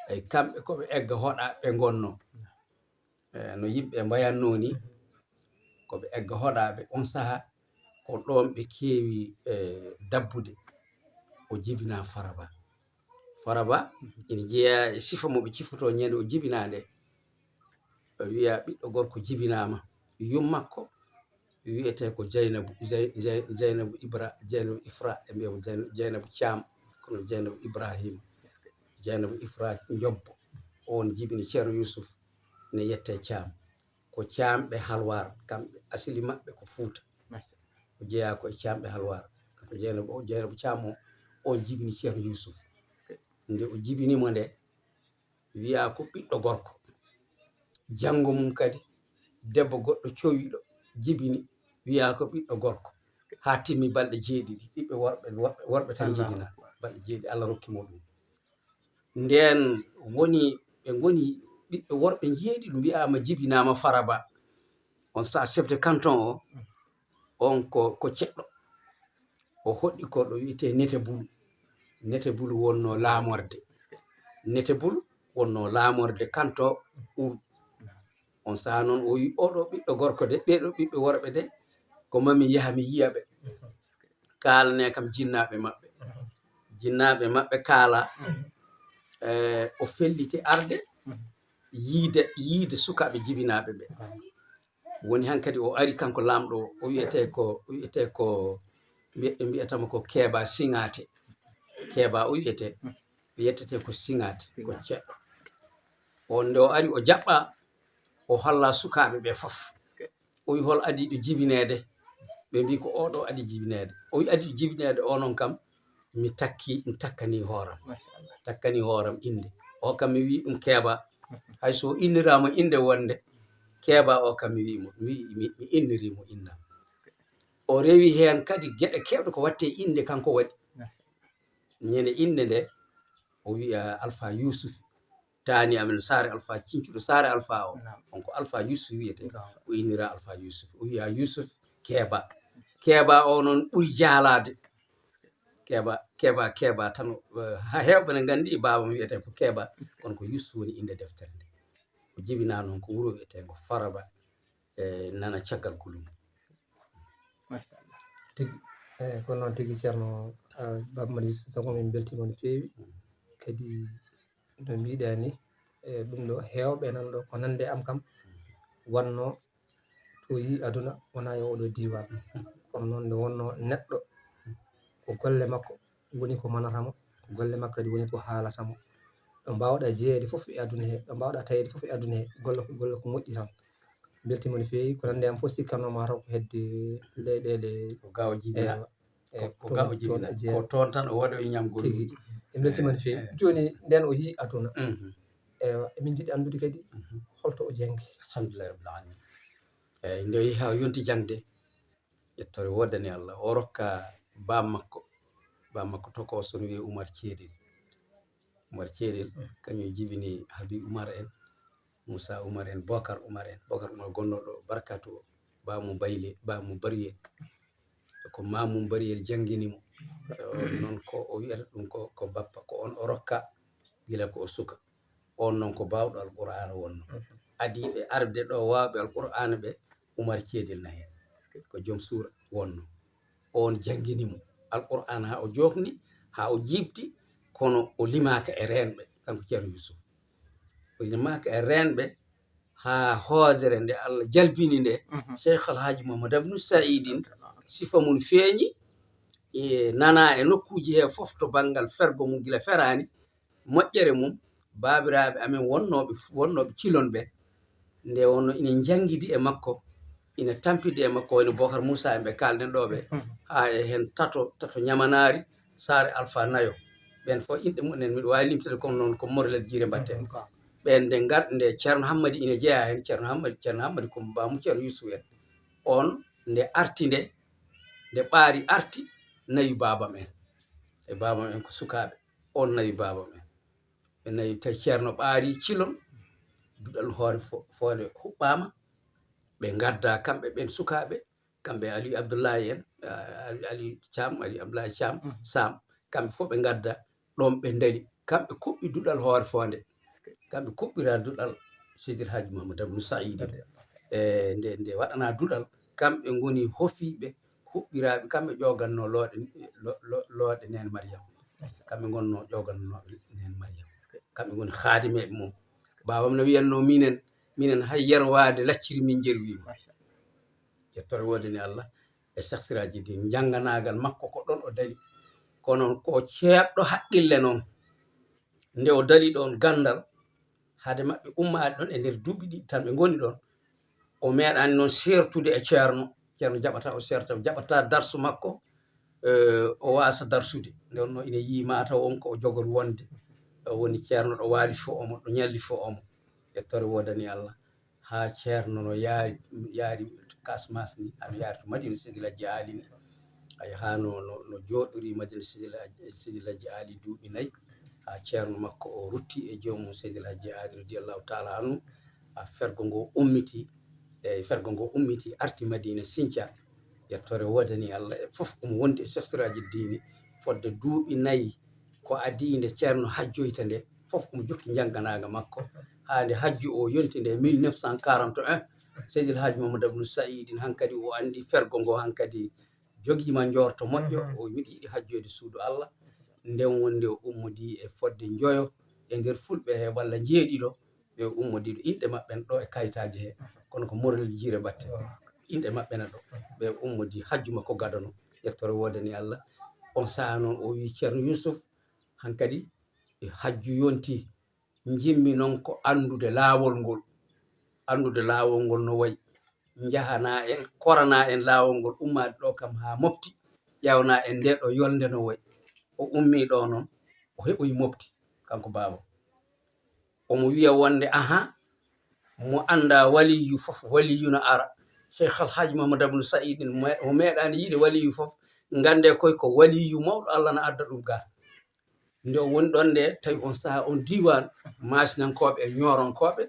Eyi, kamɓe ko ɓe egga hoɗaaɓe ngonnoo. Eh, no yimɓe mbayatnoo ni, ko ɓe egga hoɗaaɓe. On sahaa, ko ɗoon ɓe keewi, eh, dabbude. O jibinaa Faraba. Faraba ina jeyaa e sifa mo ɓe cifotoo ñande o jibinaa nde. Ɓe wiya ɓiɗɗo gorko jibinaama. Yummakko wiyetee ko Jaynabu, Jay-, Jay-, Jaynabu Ibra, Jaynabu Ifra, ɓe mbiya mo Jayna-, Jaynabu Caam, kono Jaynabu Ibrahima. Jaynabu Ifra Njobbo, oon jibini Ceerno Yusuf, ne yettee Caam. Ko Caamɓe Halwaar, kamɓe asili maɓɓe ko Fuuta. Ko jeyaa ko e Caamɓe Halwaar. Ko Jaynabu, Jaynabu Caam o, oon jibini Ceerno Yusuf. Nde o jibini mo nde, wiyaa ko ɓiɗɗo gorko. Janngo mum kadi, debbo goɗɗo cowiiɗo jibini, wiyaa ko ɓiɗɗo gorko. Haa timmi balɗe jeeɗiɗi, ɓiɓɓe worɓe, worɓe, worɓe tan jibinaa. Balɗe jeeɗiɗi, Allah rokki mo ɗum. Ndeen woni, ɓe ngoni ɓiɓɓe worɓe njeeɗiɗo, mbiyaama jibinaama Faraba. On sahaa chef de canton o, on ko, ko ceɗɗo. O hoɗi ko ɗo wiyetee Netebulu. Netebulu wonnoo laamorde. Netebulu wonnoo laamorde kanto Uul. On sahaa noon o wi, "Oɗo ɓiɗɗo gorko de, ɓeeɗo ɓiɓɓe worɓe de, ko mami yaha mi yiya ɓe. Kaalanee kam jinnaaɓe maɓɓe." Jinnaaɓe maɓɓe kaala, eh, o felliti arde yiide, yiide sukaaɓe jibinaaɓe ɓe. Woni hankadi o ari kanko laamɗo, o wiyetee ko, o wiyetee ko, mbi-, ɓe mbiyata mo ko Keeba Siŋaate. Keeba o wiyetee, ɓe yettetee ko Siŋaate, ko ceɗɗo. On nde o ari o jaɓɓaa, o holla sukaaɓe ɓe fof. O wi, "Hol adii ɗo jibineede?" Ɓe mbi, "Ko oo ɗo adii jibineede." O wi, "Adii ɗo jibineede oo noon kam, mi takki, mi takkanii hooram. Machallah. Takkanii hooram innde. Oo kam mi wi ɗum Keeba. Hay so inniraama innde wonde Keeba oo kam mi wi mo, mi, mi, mi inniri mo innam." O rewi heen kadi geɗe keewɗe ko waɗtee innde kanko waɗi. Ñande innde nde, o wiya Alfa Yusuf, taani amen Saare Alfa, cincuɗo Saare Alfa o. Naam. On ko Alfa Yusuf wiyetee. Naam. O innira Alfa Yusuf. O wiya Yusuf Keeba. Keeba o noon ɓuri jaalaade. Keeba, Keeba, Keeba tan, eh, haa heewɓe ne nganndi baaba mi wiyetee ko Keeba, kono ko Yusuf woni innde deftere nde. O jibinaa noon ko wuro wiyeteengo Faraba, e nana caggal Gulum. Machallah. Tigi, eh, ko noon tigi Ceerno, ah, Baaba Malick Sissoko, min mbeltiima no feewi. Mm. Kadi no mbiɗaa ni, eh, ɗum ɗo heewɓe nan ɗo ko nande am kam, mm, wonno to yi aduna wona e oɗo diiwaan. Kono noon nde wonno neɗɗo ko golle makko woni ko manata mo, golle makko kadi woni ko haalata mo. Ɗo mbaawɗaa jeyeede fof e aduna he, ɗo mbaawɗaa taweede fof e aduna he, golle ko, golle ko moƴƴi tan. Mbeltiima no feewi, ko nande am fof sikkanno ma taw ko hedde leyɗeele. Ko gaaw jibina. Ewa. Ko, ko gaaw jibina. Ko toon tan o waɗi o ñamgol. Tigi. En mbeltiima no feewi. Eh, eh. Jooni ndeen o yii aduna. Mhm. Ewa, emin njiɗi anndude kadi, mhm, holto o janngi. Alhamdulillahi rabbil alamin. Eyi, nde o yehi haa o yonti jaŋde, ƴettoore woodani Allah, o rokka baam makko. Baam makko tokooso no wiyee Umar Ceedel. Umar Ceedel, kañum jibini Habib Umar en, Moussa Umar en, Bokar Umar en. Bokar Umar gonnooɗo Barkatu o, Baamu Bayle, Baamu Bariyel. Ko Maamum Bariyel janngini mo. On noon ko o wiyata ɗum ko, ko bappa, ko on o rokka gila ko o suka. On noon ko baawɗo Alqur'aana wonno. Adiiɓe arde ɗo waawɓe Alqur'aana ɓe, Umar Ceedel na heen. Ko joom suura wonno. On janngini mo Alqur'aana haa o joofni, haa o jiiɓti, kono o limaaka e reenɓe, kanko Ceerno Yuusuf. O limaaka e reenɓe haa hoodere nde Allah jalbini nde, Mhm. Cheikh Al Hadji Mouhamadou Abdou Saïdine, sifa mum feeñi, e nana e nokkuuji he fof to banngal fergo mum gila feraani, moƴƴere mum, baabiraaɓe amen wonnooɓe, wonnooɓe Cilon ɓe, nde wonno ina njanngidi e makko, ina tampidi e makko, woni Bokar Moussa en ɓe kaalɗen ɗo ɓe, haa e heen tato, tato Ñamanaari, Saare Alfa Nayo. Ɓeen fof inɗe mumen miɗo waawi limtude, kono noon ko Morlel Jiire mbaɗten. Ɓeen nde ngar-, nde Ceerno Hammadi ina jeyaa heen, Ceerno Hammadi, Ceerno Hammadi ko baamu Ceerno Yuusuf en. On nde arti nde, nde ɓaari arti, nawi baabam en. E baabam en ko sukaaɓe, on nawi baabam en. Ɓe nawi tawi Ceerno ɓaari Cilon, duɗal hoore fo-, foonde huɓɓaama, ɓe ngadda kamɓe ɓeen sukaaɓe, kamɓe Aliou Abdoulaye en, ah, Aliou, Aliou Thiam, Aliou Abdoulaye Thiam, Mhm. Sam, kamɓe fof ɓe ngadda, ɗoon ɓe ndali. Kamɓe kuɓɓi duɗal hoore foonde. Kamɓe kuɓɓira duɗal Seydi El Hadji Mouhamadou Abdou Saïd. E nde, nde waɗanaa duɗal, kamɓe ngoni hofiiɓe, huɓɓiraaɓe, kamɓe ƴoogannoo looɗe, lo-, lo-, looɗe Neen Mariyam. Kamɓe ngonnoo ƴoogannooɓe Neen Mariyam. Kamɓe ngoni haadimeeɓe mum. Baabam no wiyatnoo minen, minen hay yerwaade lacciri min njerwiima. Ƴettoore woodani Allah e Cheikh Siraji Din, njannganaagal makko ko ɗoon o dali. Kono ko ceerɗo haqqille noon. Nde o dali ɗoon ganndal, hade maɓɓe ummaade ɗoon e nder duuɓi ɗiɗi tan ɓe ngoni ɗoon, o meeɗaani noon seertude e Ceerno. Ceerno jaɓata, o seerta, jaɓata darsu makko, eh, o waasa darsude. Nde wonnoo ina yiyi mataw on ko o jogori wonde. O woni Ceerno ɗo waali fo omo, ɗo ñalli fo omo. Ƴettoore woodani Allah. Haa Ceerno no yaari, yaari Kasmas ni, hano yaari to Madina Seydi El Hadji Aali ni. Ay, haa no, no, no jooɗori Madina Seydi El Hadji, Seydi El Hadji Aali duuɓi nayi. Haa Ceerno makko o rutti e joomum Seydi El Hadji Aali radiyallahu taala anhu. A fergo ngo ummiti, e fergo ngo ummiti, arti Madina Sinca. Ƴettoore woodani Allah e fof omo wondi e Cheikh Siraji Diini fodde duuɓi nayi. Ko adii nde Ceerno hajjoyta nde, fof omo jokki njannganaaga makko, haa nde hajju o yonti nde mille neuf cent quarante et un, Seydi El Hadji Mamadou Abdou Saïd hankadi o anndi fergo ngo hankadi jogiima njoorto moƴƴo, Mhm. O miɗo yiɗi hajjoyde suudu Allah. Nden wonde o ummodii e fodde njoyo e nder fulɓe he walla njeeɗiɗo, ɓe ummodii ɗo, inɗe maɓɓe na ɗo e kayitaaji he, kono ko Morlel Jiire mbaɗten. Inɗe maɓɓe na ɗo, ɓe ummodii hajju makko gadano, ƴettoore woodani Allah. On sahaa noon o wii Ceerno Yuusuf, hankadi e hajju yonti, njimmi noon ko anndude laawol ngol, anndude laawol ngol no wayi, njahanaa en, koranaa en laawol ngol, ummaade ɗo kam haa Mopti, ƴeewnaa en nde ɗo yolnde no wayi. O ummii ɗo noon, o heɓoyi Mopti, kanko baaba. Omo wiya wonde, aha, mo anndaa waliyu fof, waliyu no ara. Cheikh Al Hadji Mamadou Abdou Saïd, mo, mo meeɗaani yiide waliyu fof, nganndee koy ko waliyu mawɗo Allah na adda ɗum ga. Nde o woni ɗon nde, tawi on sahaa on diiwaan Maasinankooɓe e Ñooronkooɓe,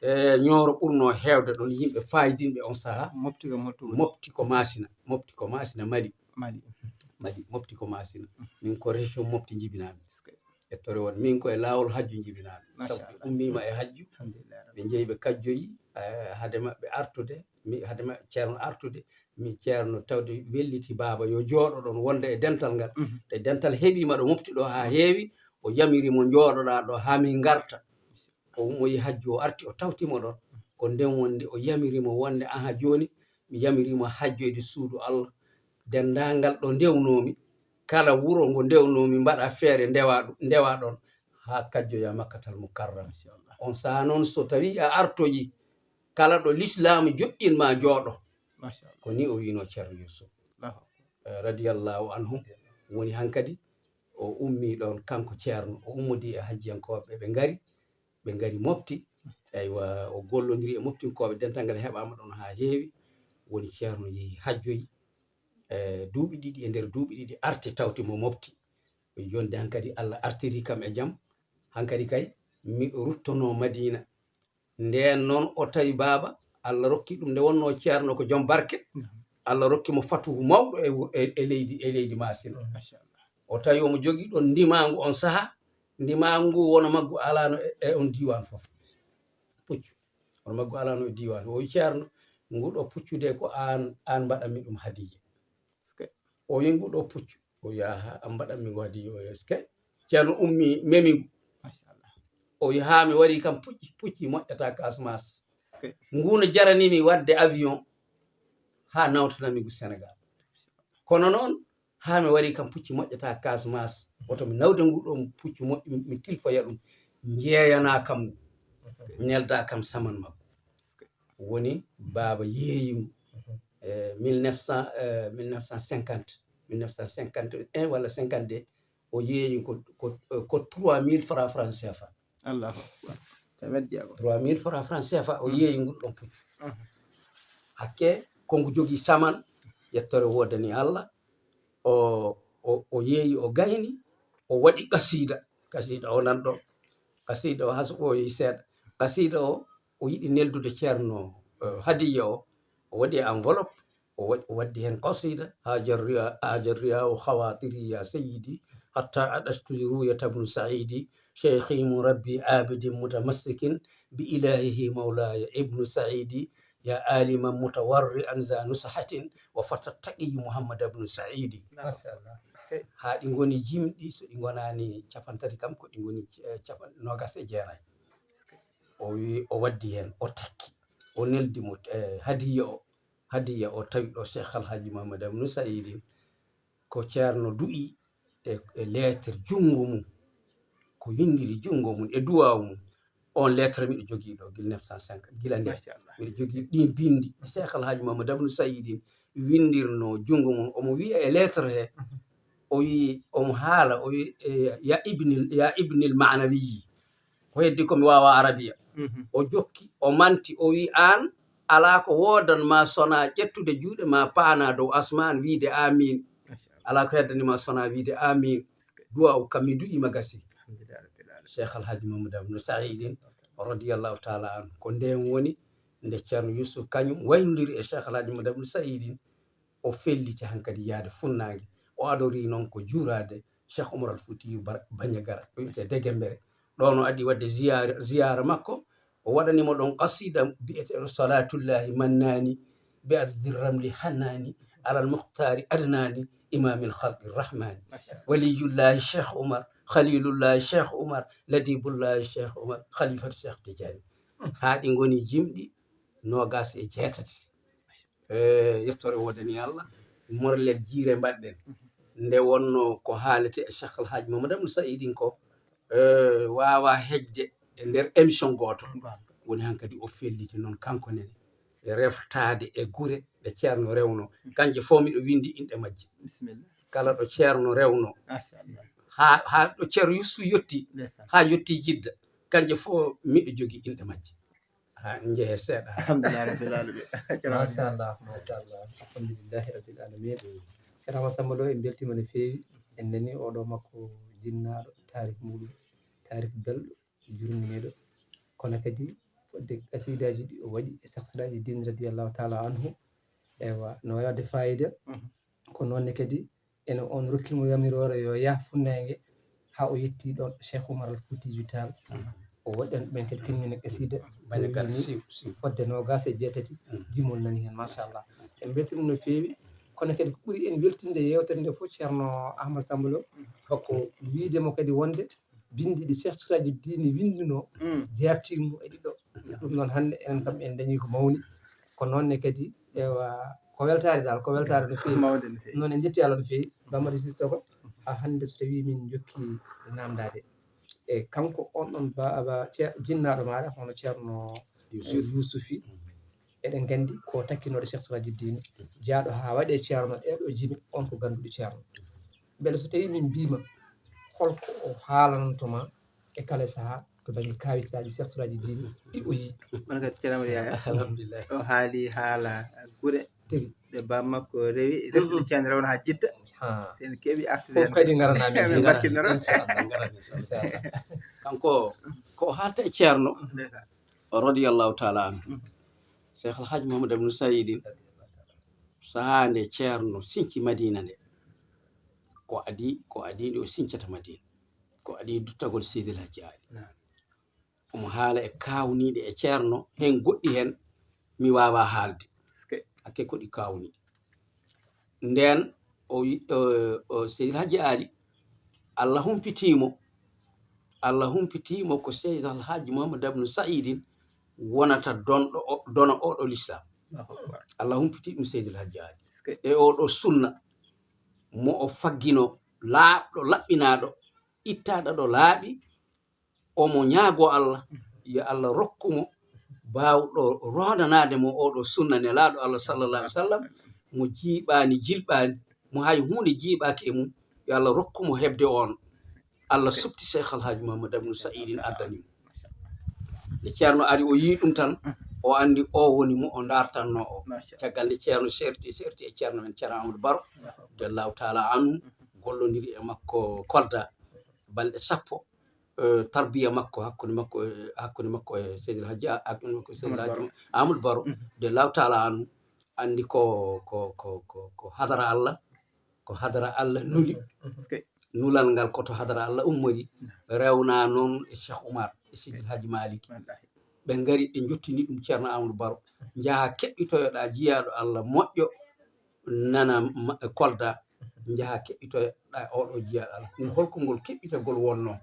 e Ñooro ɓurnoo heewde ɗon yimɓe faayidinɓe on sahaa. Mopti ko Mopti woni? Mopti ko Maasina, Mopti ko Maasina, Mali. Mali. Mali, Mopti ko Maasina. Min ko région Mopti njibinaami. Ƴettoore won, min ko e laawol hajju njibinaami. Sabu ɓe ummiima e hajju, alhamdulillah, ɓe njehi ɓe kajjoyi, eh, hade maɓɓe artude, mi, hade maɓɓe Ceerno artude, mi Ceerno tawde welliti baaba yo jooɗo ɗon wonde e dental ngal. Mhm. Te dental heɓiima ɗo Mopti ɗo haa heewi, o yamiri mo jooɗoɗaa ɗo haa min ngarta. O ummoyi hajju, o arti, o tawti mo ɗon. Ko nden wonde o yamiri mo wonde, aha, jooni mi yamiri mo hajjoyde suudu Allah. Denndaangal ɗo ndewnoomi, kala wuro ngo ndewnoomi, mbaɗa feere ndewa ɗum, ndewa ɗon haa kajjoya Makkatal Mukarram. Machallah. On sahaa noon, so tawii a artoyi, kala ɗo lislaamu joɗɗin ma jooɗo. Machallah. Ko ni o wiino Ceerno Yuusuf. Allahu akbar. Eh, radiyallahu anhu, woni hankadi o ummii ɗoon, kanko Ceerno, o ummodii e hajjiyankooɓe, ɓe ngari, ɓe ngari Mopti, Eywa, o gollondiri e moftinkooɓe, dental ngal heɓaama ɗon haa heewi. Woni Ceerno yehi hajjoyi, e duuɓi ɗiɗi, e nder duuɓi ɗiɗi arti tawti mo mofti. O jonde hankadi Allah artiri kam e jam. Hankadi kay miɗo ruttono Madina. Ndeen noon o tawi baaba, Allah rokki ɗum nde wonno ceerno ko joom barke. Allah rokki mo fatuhu mawɗo e, e, e leydi, e leydi Maasina. O tawi omo jogii ɗon ndimaangu on sahaa. Ndimaangu ngu wona maggu alaano e, e on diiwaan fof. Puccu. Wona maggu alaano e diiwaan. O wi, "Ceerno, nguɗo puccu de ko aan, aan mbaɗanmi ɗum hadiya." O wi, "Nguɗo puccu." O wi, "Aha, aan mbaɗanmi ngu hadiya." O wi, "Eskey." Ceerno ummi, memi ngu. O wi, "Haa mi wari kam pucci, pucci moƴƴata Casamance. Ngu no jaranimi waɗde avion haa nawtanami ngu Sénégal. Kono noon, haa mi wari kam pucci moƴƴata Casamance. Woto mi nawde ngu ɗoon puccu moƴƴu, mi tilfoya ɗum. Njeeyana kam ngu. Nelda kam saman makko." Woni baaba yeeyi ngu. E mille neuf cents, e mille neuf cent cinquante, mille neuf cent cinquante et un walla cinquante-deux, o yeeyi ko, ko, ko trois mille francs, francs C F A. Allahu akbar. Temed jeego. Trois mille francs, francs C F A, o yeeyi ngol ɗon puccu. Hakke, ko ngu jogii saman, yettore woodani Allah. O, o, o yeeyi, o gayni, o waɗi qasida. Qasida o nan ɗo. Qasida o, haa so ɓooyi seeɗa. Qasida o, o yiɗi neldude ceerno, eh, hadiya o. O waɗi enveloppe, o wa-, o waddi heen qasida: "Hajar riya, hajar riya wa khawatiri ya sayyidi, hatta adastu ruya tabnu sa'idi, shaykhi murabbi abidin mutamassikin bi ilahihi mawlaya ibnu sa'idi, ya aliman mutawarri'an za nusahatin, wa fata taqi Muhammad ibnu Sa'idi." Machallah. Haa ɗi ngoni jimɗi, so ɗi ngonaani capantati kam, ko ɗi ngoni, eh, capan-, noogas e jeenayi. O wi, o waddi heen, o takki, o neldi mo, eh, hadiya o. Hadiya o tawi ɗo Cheikh Alhaji Mamadou Abdou Saïdi, ko ceerno du'i e, e lettre junngo mum, ko winndiri junngo mum e duwaawu mum. On lettre miɗo jogii ɗo gila neuf cent cinq, gila nde. Machallah. Miɗo jogii ɗin binndi Cheikh Alhaji Mamadou Abdou Saïdi winndirno junngo mum. Omo wiya e lettre he, o wi, omo haala, o wi, eh, "Ya ibnil, ya ibnil maanawiyi." Ko heddi ko mi waawa arabiya. Mhm. O jokki, o manti, o wi, "Aan, alaa ko woodan ma sona ƴettude juuɗe ma paana dow asmaan wiide amiin. Alaa ko heddani ma sona wiide amiin." Du'a o kam mi du'ima gasi. Alhamdulillah rabbil alamin. Cheikh Alhaji Mamadou Abdou Saïdine, radiyallahu taala anhu. Ko ndeen woni nde Ceerno Yusuf kañum wayndiri e Cheikh Alhaji Mamadou Abdou Saïdine, o felliti hankadi yahde funnaange. O adori noon ko juuraade Cheikh Oumar Al Foutiyou Bar-, Bandiagara, o wiyetee Degembere. Ɗoon o adii waɗde ziyaara, ziyaara makko, o waɗani mo ɗoon qasida biyeteeɗo Salatullahi Mannani, bi addi ramli hannani, alal muhtari adnani, imamil khalqi rahmani. Machallah. Waliyullahi Cheikh Oumar, khalilullahi Cheikh Oumar, ladibullahi Cheikh Oumar, khalifatu Cheikh Tidiane. Haa ɗi ngoni jimɗi noogas e jeetati. Eh, yettore woodani Allah, morlel jiire mbaɗɗen. Nde wonno ko haalete e Cheikh Alhaji Mamadou Abdou Saïdine ko, eh, waawa hejde e nder émission gooto. Woni hankadi o felliti noon kanko nene, reftaade e gure ɗe ceerno rewno. Kanje fof miɗo winndi inɗe majje. Bisimilla. Kala ɗo ceerno rewno. Machallah. Haa, haa ɗo ceerno Yusuf yotti, ndeysaan, haa yotti Jidda. Kanje fof miɗo jogii inɗe majje. Ha, njehe seeɗa. Alhamdulillah rabbil alamin. Machallah, machallah. Alhamdulillahi rabbil alamin. Ceerno Amadou Samba Lo, en mbeltiima no feewi. En nani oɗo makko jinnaaɗo, taarif muɗum, taarif belɗo, jurminiiɗo. Kono kadi fodde qasiidaaji ɗi o waɗi e Cheikh Siraji Din radiyallahu taala anhu. Eywa, no waɗde fayida. Mhm. Ko noon ne kadi ene on rokki mo yamiroore yo yah funnaange, haa o yetti ɗoon Cheikh Oumar Al Foutiyou Tall. Mhm. O waɗani ɗumen kadi kañum ne qasida. Bandiagara, siw, siw. Fodde noogas e jeetati, mhm, jimol nani heen, machallah. En mbeltii ɗum no feewi. Kono kadi ko ɓuri en weltinde yeewtere nde fof, Ceerno Ahmad Samba Lo, mhm, ko wiyde mo kadi wonde binndi ɗi Cheikh Siraji Dine winndunoo, mm, jeertii mo e ɗiɗo. Mm. Ɗum noon hannde enen kam en dañii ko mawni. Ko noon ne kadi, ewa, ko weltaare dal, ko weltaare no feewi. Mawde no feewi. Noon en njetti Allah no feewi. Bamadi Sissoko, haa hannde so tawii min njokki naamndaade. E kanko on ɗon ba-, ba-, ce-, jinnaaɗo maaɗa, hono Ceerno Yuusuf. Yuusufi. Mm. Eɗen nganndi ko takkinooɗo Cheikh Siraji Dine, jaaɗo haa waɗee ceerno, ɗee ɗoo jime, on ko gannduɗo ceerno. Mbele so tawii min mbiima, holko o haalananto ma e kala sahaa, Ko dañi kawisaaji, seksaaji diine ɗi o yi. Mana kadi Ceerno Amadou Yaya. Alhamdulillah. O haali haala gure. Tigi. Ɗe baaba makko rewi, reftude ceerno rewno haa Jidda. Ha. En keɓi artude. Fof kadi ngaranami. Ɓe mbattinoro. Inchallah, ngarani. Inchallah. Kanko ko o haalta e ceerno. Ndeysaan. Radiyallahu taala anhu. Cheikh Alhaji Mamadou Abdou Saïdi, sahaa nde ceerno sinci Madina nde, ko adi, ko adi nde o sincata Madina, ko adi duttagol Seydil Hajji Ali. Omo haala e kawniiɗe e ceerno, heen goɗɗi heen mi waawaa haalde. Hakke ko ɗi kawni. Ndeen o wi- o- o Seydil Hajji Ali, Allah humpitiimo. Allah humpitiimo ko Seydil Alhaji Mouhamadou Abdou Saïdine wonata donɗo o- dono oɗo l'islam. Allah humpiti ɗum Seydil Hajji Ali e oɗo sunna mo o faggino, laaɓɗo, laɓɓinaaɗo, ittaaɗo ɗo laaɓi. Omo ñaagoo Allah, yo Allah rokku mo baawɗo roondanaade mo oɗo sunna nelaaɗo Allah sallallahu alaihi wasallam, mo jiiɓaani, jilɓaani, mo hay huunde jiiɓaaki e mum. Yo Allah rokku mo heɓde oon. Allah suɓti Cheikh Alhaji Mamadou Abdou Saïdine, addani mo. Nde ceerno ari, o yii ɗum tan, o anndi o woni mo o ndaartanno o. Caggal nde ceerno serti, serti e ceerno men Ceerno Amadou Baro, radiyallahu taala anhu, gollondiri e makko Kolda balɗe sappo. Eh, tarbiya makko hakkunde makko e, hakkunde makko e Seydil Hajji, hakkunde makko e Seydil Hajji Amadou Baro, radiyallahu taala anhu, anndi ko, ko, ko, ko, ko hadara Allah, ko hadara Allah nuli. Nulal ngal ko to hadara Allah ummori, rewna noon e Cheikh Oumar, e Seydil Hajji Malick. Ɓe ngari, ɓe njottini ɗum Ceerno Amadou Baro, njaha keɓɓitoyoɗa jiyaaɗo Allah moƴƴo, nana ma- Kolda, njaha keɓɓitoyoɗa oɗo jiyaaɗo Allah. Ɗum holko ngol keɓɓitagol wonnoo?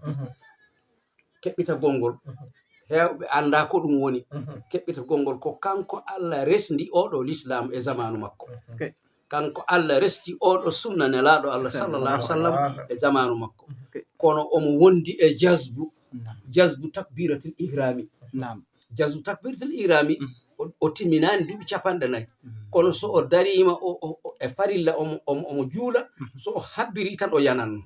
Keɓɓitagol ngol, heewɓe anndaa ko ɗum woni. Keɓɓitagol ngol ko kanko Allah resndi oɗo l'islam e zamaanu makko. Kanko Allah resndi oɗo sunna nelaaɗo Allah sallallahu alaihi wasallam e zamaanu makko. Kono omo wondi e jazbu, jazbu takbiratul ihrami. Naam. Jazbu takbiratul ihrami, o, o timminaani duuɓi capanɗe nayi. Kono so o dariima o, o, o, e farilla omo, omo, omo juula, so o habbiri tan o yananno.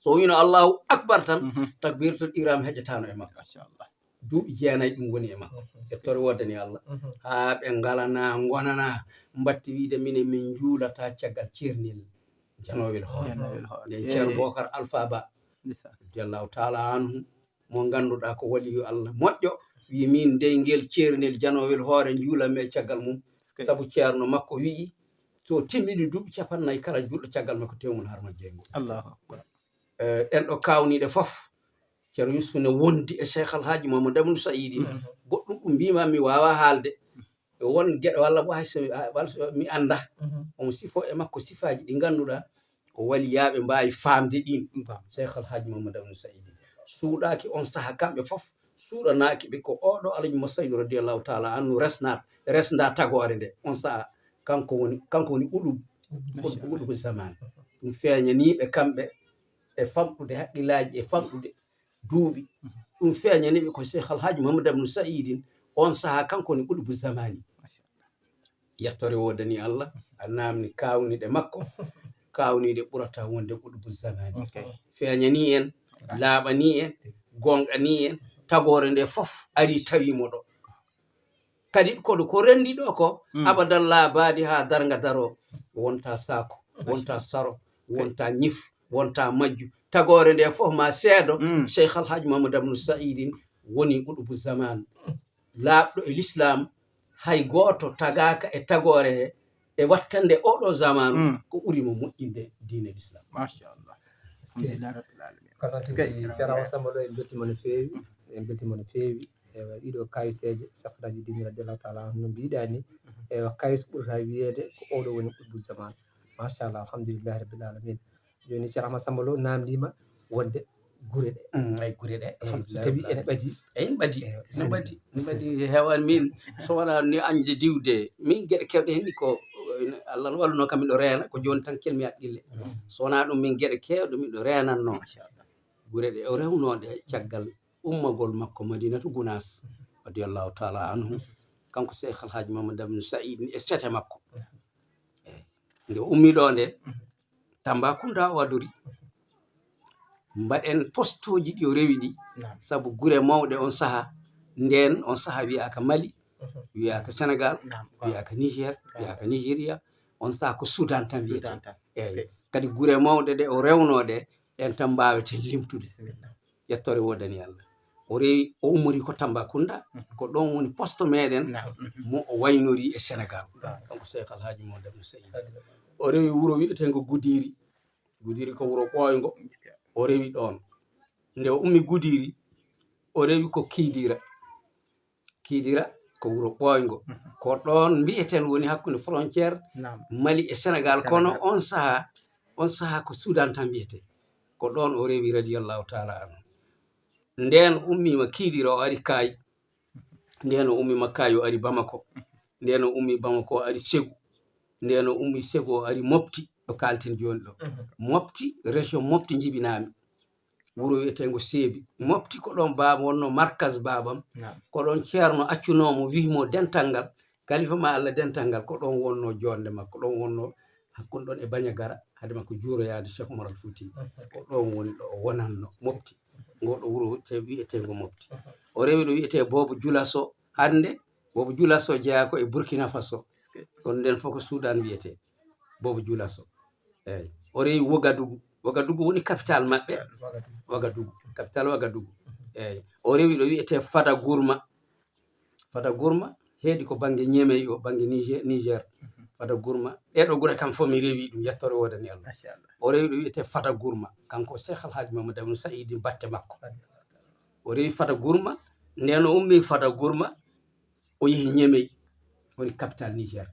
So o wiino Allahu akbar tan, takbiratul ihram heƴataano e makko. Machallah. Duuɓi jeenayi ɗum woni e makko. Ettore woodani Allah. Haa ɓe ngalana, ngonana, mbatti wiide minen min njuulata caggal ceernel janowel hoore. Janowel hoore. Nden Ceerno Bokar Alfa Ba, radiyallahu taala anhu, mo ngannduɗaa ko waliyu Allah moƴƴo, wi min dey ngel ceernel janowel hoore njuulanmi e caggal mum. Sabu ceerno makko wi'i, so timmini duuɓi capannayyi, kala juulɗo caggal makko tew mum harma jeyngo. Allahu akbar. Eh, ɗen ɗo kawniiɗe fof, Ceerno Yusufu ne wondi e Cheikh Alhaji Mamadou Abdou Saïdi. Goɗɗum ɗum mbima mi wawa haalde. E won geɗe walla bo hay so mi, walla so mi annda. Omo sifo e makko sifaaji ɗi ngannduɗaa ko waliyaaɓe mbaawi faamde ɗin. Cheikh Alhaji Mamadou Abdou Saïdi suuɗaaki on saha kamɓe fof, suuɗanaaki ɓe ko oɗo Alhaji Masaydu radiyallahu taala anhu resna, resnda tagoore nde. On saha kanko woni, kanko woni ɓuɗu, ɓuɗu zaman. Ɗum feeñaniiɓe kamɓe e famɗude haqqillaaji, e famɗude duuɓi. Ɗum feeñaniiɓe ko Cheikh Alhaji Mamadou Abdou Saïdine, on saha kanko woni ɓuɗu zamani. Yettore woodani Allah, a namni kawniɗe makko, kawniɗe ɓurata wonde ɓuɗu zamani. Feeñani en, laaɓani en, gonɗani en, tagoore nde fof ari tawi mo ɗo. Kadi koɗo ko renndi ɗo ko abadal laabaadi haa darnga daro, wonta saako, wonta saro, wonta ñif, wonta majju. Tagoore nde fof ma seedo, Cheikh Alhaji Mamadou Abdou Saïdine woni ɓuɗu zaman. Laaɓɗo e l'islam, hay gooto tagaaka e tagoore he, e wattande oɗo zamanu ko ɓuri mo moƴƴinde diine l'islam. Machallah. Alhamdulillah rabbil alamin. Kono tigi Ceerno Samba ɗo, en beltima no feewi, en beltima no feewi. Ewa, ɗiɗo kawiseeje, saksataji diine radiyallahu taala anhu no mbiɗa ni. Ewa, kawis ɓurata wiyeede ko oɗo woni qutbu zaman. Machallah, alhamdulillahi rabbil alamin. Joni Ceerno Samba Lo namdima wonde gure ɗe. Mm, ay gure ɗe. Alhamdulillah. So tawi ene ɓadi. Eyi, ɓadi. No ɓadi. No ɓadi. Hewan min so wona ni añde diwde. Min geɗe kewɗe hen ni ko Allah no walluno kam miɗo reena ko joni tan kelmi haqqille. So wona ɗum min geɗe kewɗe miɗo reenanno. Gure ɗe o rewnode caggal ummagol makko Madinatu Gunas radiyallahu taala anhu. Kanko Cheikh Alhaji Mamadou Abdou Saïd e sete makko. Eyi. Nde ummi ɗo nde Tambacounda o adori. Mbaɗen postooji ɗi o rewi ɗi, sabu gure mawɗe on saha, nden on saha wiyaaka Mali, wiyaaka Sénégal, wiyaaka Niger, wiyaaka Nigeria, on saha ko Sudan tan wiyetee. Eeyi. Kadi gure mawɗe ɗe o rewnoo ɗe, ɗen tan mbaaweten limtude. Yettoore woodani Allah. O rewi, o ummori ko Tambacounda, ko ɗon woni poste meɗen mo o waynori e Sénégal. Kanko Cheikh Alhaji Mamadou Abdou Saïd. O rewi wuro wiyeteengo Gudiri. Gudiri ko wuro ɓooyngo. O rewi ɗon. Nde o ummi Gudiri, o rewi ko Kidira. Kidira ko wuro ɓooyngo. Ko ɗon mbi'eten woni hakkunde frontière Mali e Sénégal. Kono on saha, on saha ko Sudan tan mbiyetee. Ko ɗon o rewi radiyallahu taala anhu. Nden o ummiima Kidira, o ari Kaay. Nden o ummiima Kaay, o ari Bamako. Nden o ummi Bamako, o ari Ségou. Nden o ummi Ségou, o ari Mopti, ɗo kaalten jooni ɗo. Mopti, région Mopti njibinaami. Wuro wiyeteengo Seebi. Mopti ko ɗon baaba wonnoo markaz baabam. Ko ɗon ceerno accunoo mo, wi'i mo dental ngal, kalifa ma Allah dental ngal, ko ɗon wonnoo joonde makko, ɗon wonnoo hakkunde ɗon e Bañagara, hade makko juuroyaade Cheikh Oumar Al Fouti. Ko ɗon woni ɗo o wonanno, Mopti. Ngo ɗo wuro te-, wiyeteengo Mopti. O rewi ɗo wiyetee Boobo Julaso hannde. Boobo Julaso jeyaa ko e Burkina Faso. Kono nden fof ko Sudan wiyetee. Boobo Julaso. Eeyi. O rewi Wogadugu. Wogadugu woni capital maɓɓe. Wagadugu. Capital Wagadugu. Eeyi. O rewi ɗo wiyetee Fada Gurma. Fada Gurma heedi ko bannge Ñemey o, bannge Niger, Niger. Fada Gurma. Ɗee ɗoo gure kam fof mi rewi ɗum, yettoore woodani Allah. Machallah. O rewi ɗo wiyetee Fada Gurma. Kanko Cheikh Alhaji Mamadou Abdou Saïd batte makko. O rewi Fada Gurma. Nden o ummi Fada Gurma, o yehi Ñemey, woni capital Niger.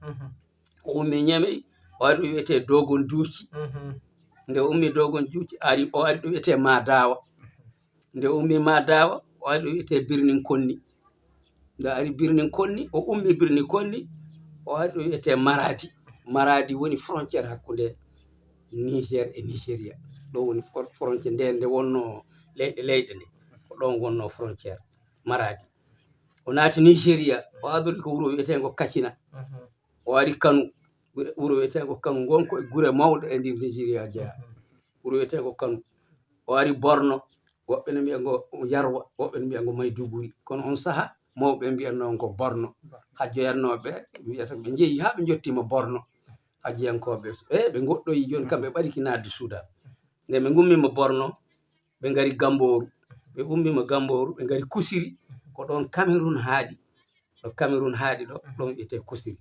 O ummi Ñemey, o ari ɗo wiyetee Dogon Duuci. Nde o ummi Dogon Duuci, ari, o ari ɗo wiyetee Madawa. Nde o ummi Madawa, o ari ɗo wiyetee Birnin Konni. Nde o ari Birnin Konni, o ummi Birnin Konni, o ari ɗo wiyetee Maradi. Maradi woni frontière hakkunde Niger e Nigeria. Ɗo woni for-, frontière nde, nde wonno leyɗe, leyɗe nde. Ko ɗon wonno frontière Maradi. O naati Nigeria, o adori ko wuro wiyeteengo Katsina. O ari Kano, wuro, wuro wiyeteengo Kano, ngon ko e gure mawɗe e nder Nigeria jeyaa. Wuro wiyeteengo Kano. O ari Borno, woɓɓe ne mbiya ngo Yarwa, woɓɓe ne mbiya ngo Maiduguri. Kono on saha, mawɓe mbiyatnoo ngo Borno. Hajjoyatnooɓe mbiyata ɓe njehi haa ɓe njottiima Borno. Hajjiyankooɓe, e ɓe ngoɗɗoyi jooni, kamɓe ɓadiki naatde Sudan. Nde ɓe ngummiima Borno, ɓe ngari Gamboru. Ɓe ummiima Gamboru, ɓe ngari Kusiri. Ko ɗon Cameroun haaɗi. Ɗo Cameroun haaɗi ɗo, ɗon wiyetee Kusiri.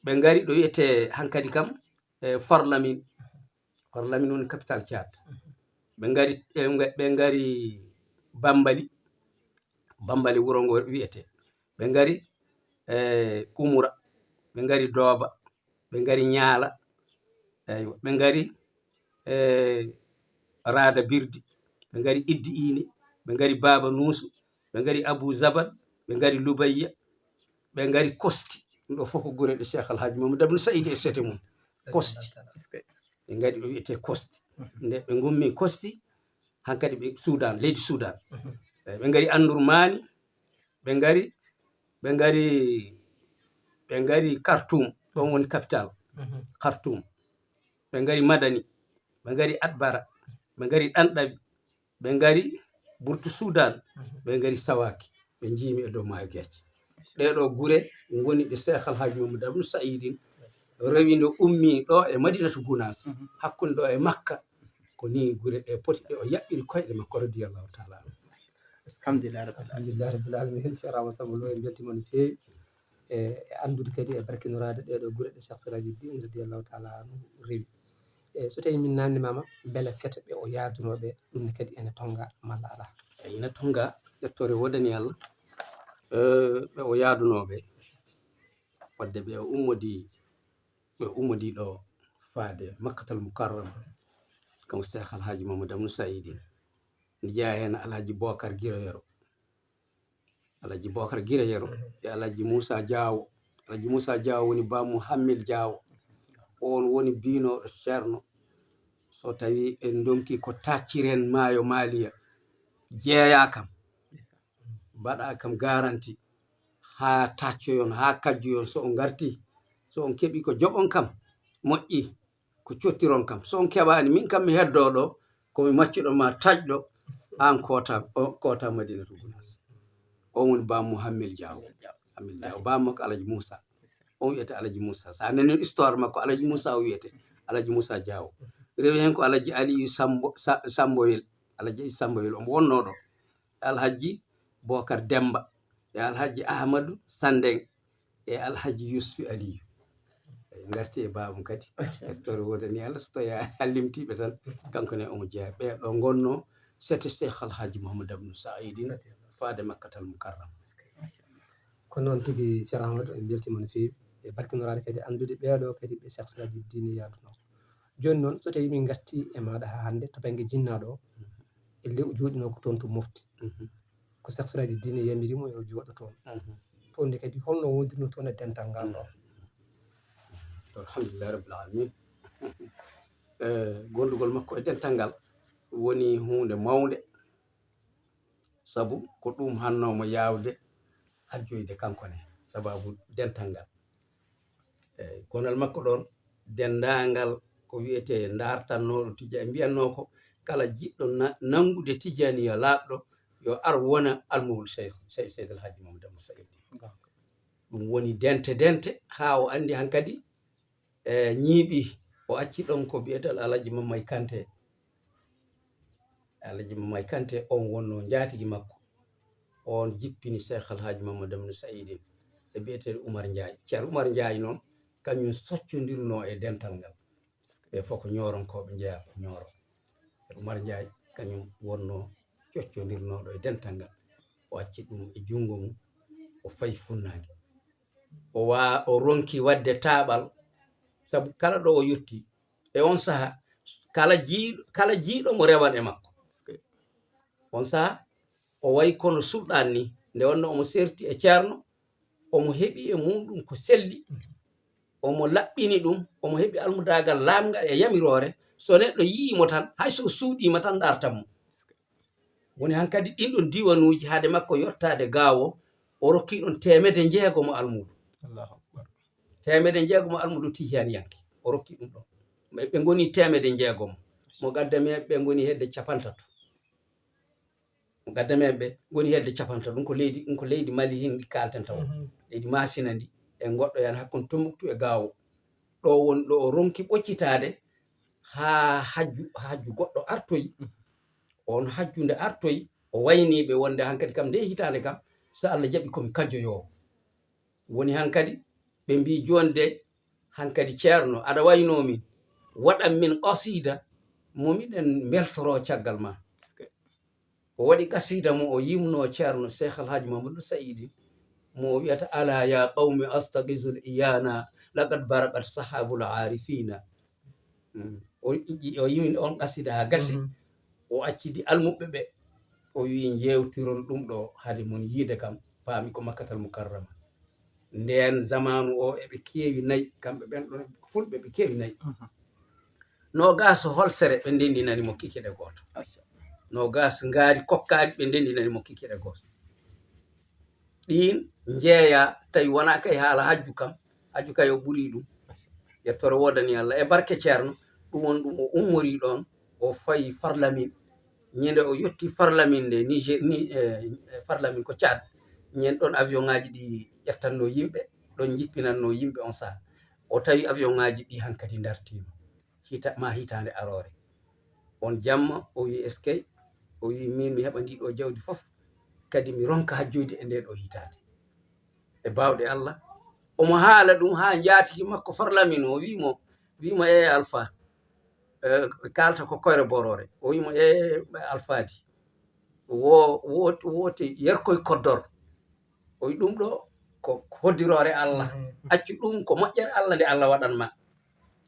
Ɓe ngari ɗo wiyetee hankadi kam, e Fort Lamine. Fort Lamine woni capital Tchad. Ɓe ngari, e, nga-, ɓe ngari Bambali. Bambali wuro ngo wiyetee. Ɓe ngari, e, Kumura. Ɓe ngari Dooba. Ɓe ngari Ñaala. Eywa. Ɓe ngari, e, Raada Birdi. Ɓe ngari Iddi Iini. Ɓe ngari Baaba Nuusu. Ɓe ngari Abu Zabal. Ɓe ngari Lubayya. Ɓe ngari Kosti. Ɗum ɗo fof ko gure ɗe Cheikh Alhaji Mamadou Abdou Saïd e sete mum. Kosti. Ɓe ngari ɗo wiyetee Kosti. Nde ɓe ngummi Kosti, hankadi ɓe Sudan, leydi Sudan. Eywa, ɓe ngari Andurmani, ɓe ngari, ɓe ngari, ɓe ngari Khartoum, ɗon woni capital. Khartoum. Ɓe ngari Madani, ɓe ngari Atbara, ɓe ngari Ɗanɗawi, ɓe ngari Burtu Sudan, ɓe ngari Sawaki, ɓe njiimi e dow maayo Geec. Ɗee ɗoo gure ngoni ɗe Cheikh Alhaji Mamadou Abdou Saïdine rewi nde ummi ɗo e Madinatu Gunaas, hakkunde ɗo e Makka. Ko ni gure ɗe poti, ɗe o yaɓɓiri koyɗe makko, radiyallahu taala anhu. Alhamdulillah rabbil alamin. Alhamdulillah rabbil alamin. Cheikh Rama Samba Lo, en mbeltiima no feewi. E, e anndude kadi e barkinoraade ɗee ɗoo gure ɗe Cheikh Sirajuddin radiyallahu taala anhu rewi. E, so tawii min naamndimaama, mbele sete ɓe o yaadunoo ɓe, ɗum ne kadi ene tonnga malla alaa? Eyi, ina tonnga, yettoore woodani Allah. E, ɓe o yaadunoo ɓe, wadde ɓe o ummodii, ɓe ummodii ɗo faade Makkatal Mukarrama, kam Cheikh Alhaji Mamadou Abdou Saïdine. Ndi jeyaa heen Alhaji Bokar Giro Yero. Alhaji Bokar Giro Yero e Alhaji Moussa Diawo. Alhaji Moussa Diawo woni baamu Hammel Diawo. Oon woni biinooɗo Ceerno. So tawii en ndonki ko tacciren maayo Maaliya, jeeyaa kam, mbaɗaa kam garanti haa taccoyon, haa kajjoyon. So on ngartii, so on keɓii ko joɓon kam, moƴƴi, ko cottiron kam. So on keɓaani, min kam mi heddoo ɗo, Ko mi maccuɗo ma taƴɗo, aan koota, o, koota Madinatu Gunaas. On woni Baam Muhammel Jaaw. Hammel Jaaw. Baam makko Alaji Muusa. On wiyete Alaji Muusa. So a nanii histoire makko, Alaji Muusa o wiyete. Alaji Muusa Jaaw. Rewi heen ko Alaji Aliyu Sambo, Sa-, Samboyel. Alaji Samboyel, omo wonnoo ɗo. Alhaji Bokar Demba. E Alhaji Ahmadu Sandeng. E Alhaji Yusufi Aliyu. Ngarti e baabam kadi. Hettoore woodani Allah, so tawii a limtii ɓe tan, kanko ne omo jeyaa. Ɓee ɗo ngonnoo sete Cheikh Alhaji Mouhamadou Abdou Saïdine faade Makkatal Mukarram. Ko noon tigi, Cheikh Ahmadou, en mbeltiima no feewi e barkinoraade kadi anndude ɓee ɗo kadi ɓe Cheikh Sirajuddin yaadunoo. Jooni noon, so tawii min ngartii e maaɗa haa hannde to bannge jinnaaɗo o, e lew jooɗinoo ko toon to Mofti. Mhm. Ko Cheikh Sirajuddin yamiri mo yo jooɗo toon. Mhm. Toon ne kadi, holno wondirnoo toon e dental ngal ɗo? Mhm. Alhamdulillahi Rabbil Alamin. Eh, gondugol makko e dental ngal woni huunde mawnde, sabu ko ɗum hannoo mo yaawde hajjoyde kanko ne, sababu dental ngal. Eey, gonal makko ɗoon, denndaangal ko wiyetee ndaartannooɗo tija-, mbiyatnoo ko kala jiɗɗo na-, nanngude Tijaaniya laaɓɗo, yo ar wona almuudo Sey-, Sey-, Seydi El Hadji Mamadou Abdou Saïd. Ɗum woni dente dente haa o anndi hankadi, e, ñiiɓi, o acci ɗoon ko biyetel Alaji Mammay Kante. Alaji Mammay Kante, on wonnoo njaatigi makko. On jippini Cheikh Alhaji Mamadou Abdou Saïdine e biyeteeɗo Umar Njaay. Ceerno Umar Njaay noon, kañum soccondirnoo e dental ngal. Ɓe fof ko Ñooronkooɓe, njeyaa ko Ñooro. Umar Njaay, kañum wonnoo coccondirnooɗo e dental ngal. O acci ɗum e junngo mum, o fayi funnaange. O wa-, o ronki waɗde taaɓal, sabu kala ɗo o yotti, e on saha, kala jiiɗo, kala jiiɗo mo rewan e makko. On saha, o wayi kono sulɗaan ni, nde wonno omo serti e ceerno, omo heɓi e muɗum ko selli, omo laɓɓini ɗum, omo heɓi almudaagal laamngal e yamiroore, so neɗɗo yii mo tan, hay so suuɗii ma tan, dartan mo. Woni hankadi ɗin ɗon diiwanuuji, hade makko yottaade Gaawo, o rokki ɗon teemedde njeegomo almuudo. Allahu Akbar. Teemedde njeegomo almuudo Tijaaniyanke. O rokki ɗum ɗon. Ɓe, ɓe ngoni teemedde njeegomo. Mo gaddame ɓe ngoni hedde capantato. Mo gaddame ɓe ngoni hedde capantato. Ɗum ko leydi, ɗum ko leydi Mali hin ndi kaalten taw. Mhm. Leydi Masina ndi, e goɗɗo yan hakkunde Tumbuktu e Gaawo. Ɗo woni ɗo o ronki ɓoccitaade haa hajju, hajju goɗɗo artoyi. Mhm. On hajju nde artoyi, o wayni ɓe wonde hankadi kam nde hitaande kam, so Allah jaɓi ko mi kajjoyoowo. Woni hankadi, ɓe mbii, "Jooni de, hankadi ceerno, aɗa waynoo min, waɗan min qasiida mo miɗen mbeltoroo caggal ma." O waɗi qasiida mo o yimnoo ceerno Cheikh Alhaji Mamadou Saïdi, mo o wiyata, "Alaa yaa qawmi astaghiisul iyaana, laqad baraqat sahaabul aarifiina." Mm. O, o yimini on qasiida haa gasi, mhm, o accidi almuɓɓe ɓe. O wii, "Njeewtiron ɗum ɗo hade mon yiide kam, paami ko Makkatal Mukarrama." Ndeen zamaanu o eɓe keewi nayi, kamɓe ɓen ɗon fulɓe ɓe keewi nayi. Mhm. Noogaas holsere ɓe ndendinani mo kikiiɗe gooto. Acca. Noogaas ngaari kokkaari ɓe ndendinani mo kikiiɗe gooto. Ɗiin njeeya tawi wonaa kay haala hajju kam, hajju kay o ɓurii ɗum. Yettoore woodani Allah. E barke ceerno, ɗum woni ɗum o ummorii ɗoon, o fayi Farlamin. Ñande o yotti Farlamin nde, Niger, ni, eh, Farlamin ko Caad. Ñande ɗoon avion ŋaaji ɗi ƴettannoo yimɓe, ɗoon njippinannoo yimɓe on saha. O tawi avion ŋaaji ɗi hankadi ndartiima. Hita-, ma hitaande aroore. On jamma, o wi, "Eskey?" O wi, "Min mi heɓa ndi ɗo jawdi fof, kadi mi ronka hajjoyde e nde ɗo hitaande." E baawɗe Allah, omo haala ɗum haa njaatigi makko Farlamin o wi mo, wi mo, "E Alfa, e, kaalta ko koyre boroore." O wi mo, "E Alfaadi, wo, wo, wote yerkoy koddor." O wi, "Ɗum ɗo ko hoddiroore Allah. Mm. Accu ɗum ko moƴƴere Allah nde Allah waɗan ma.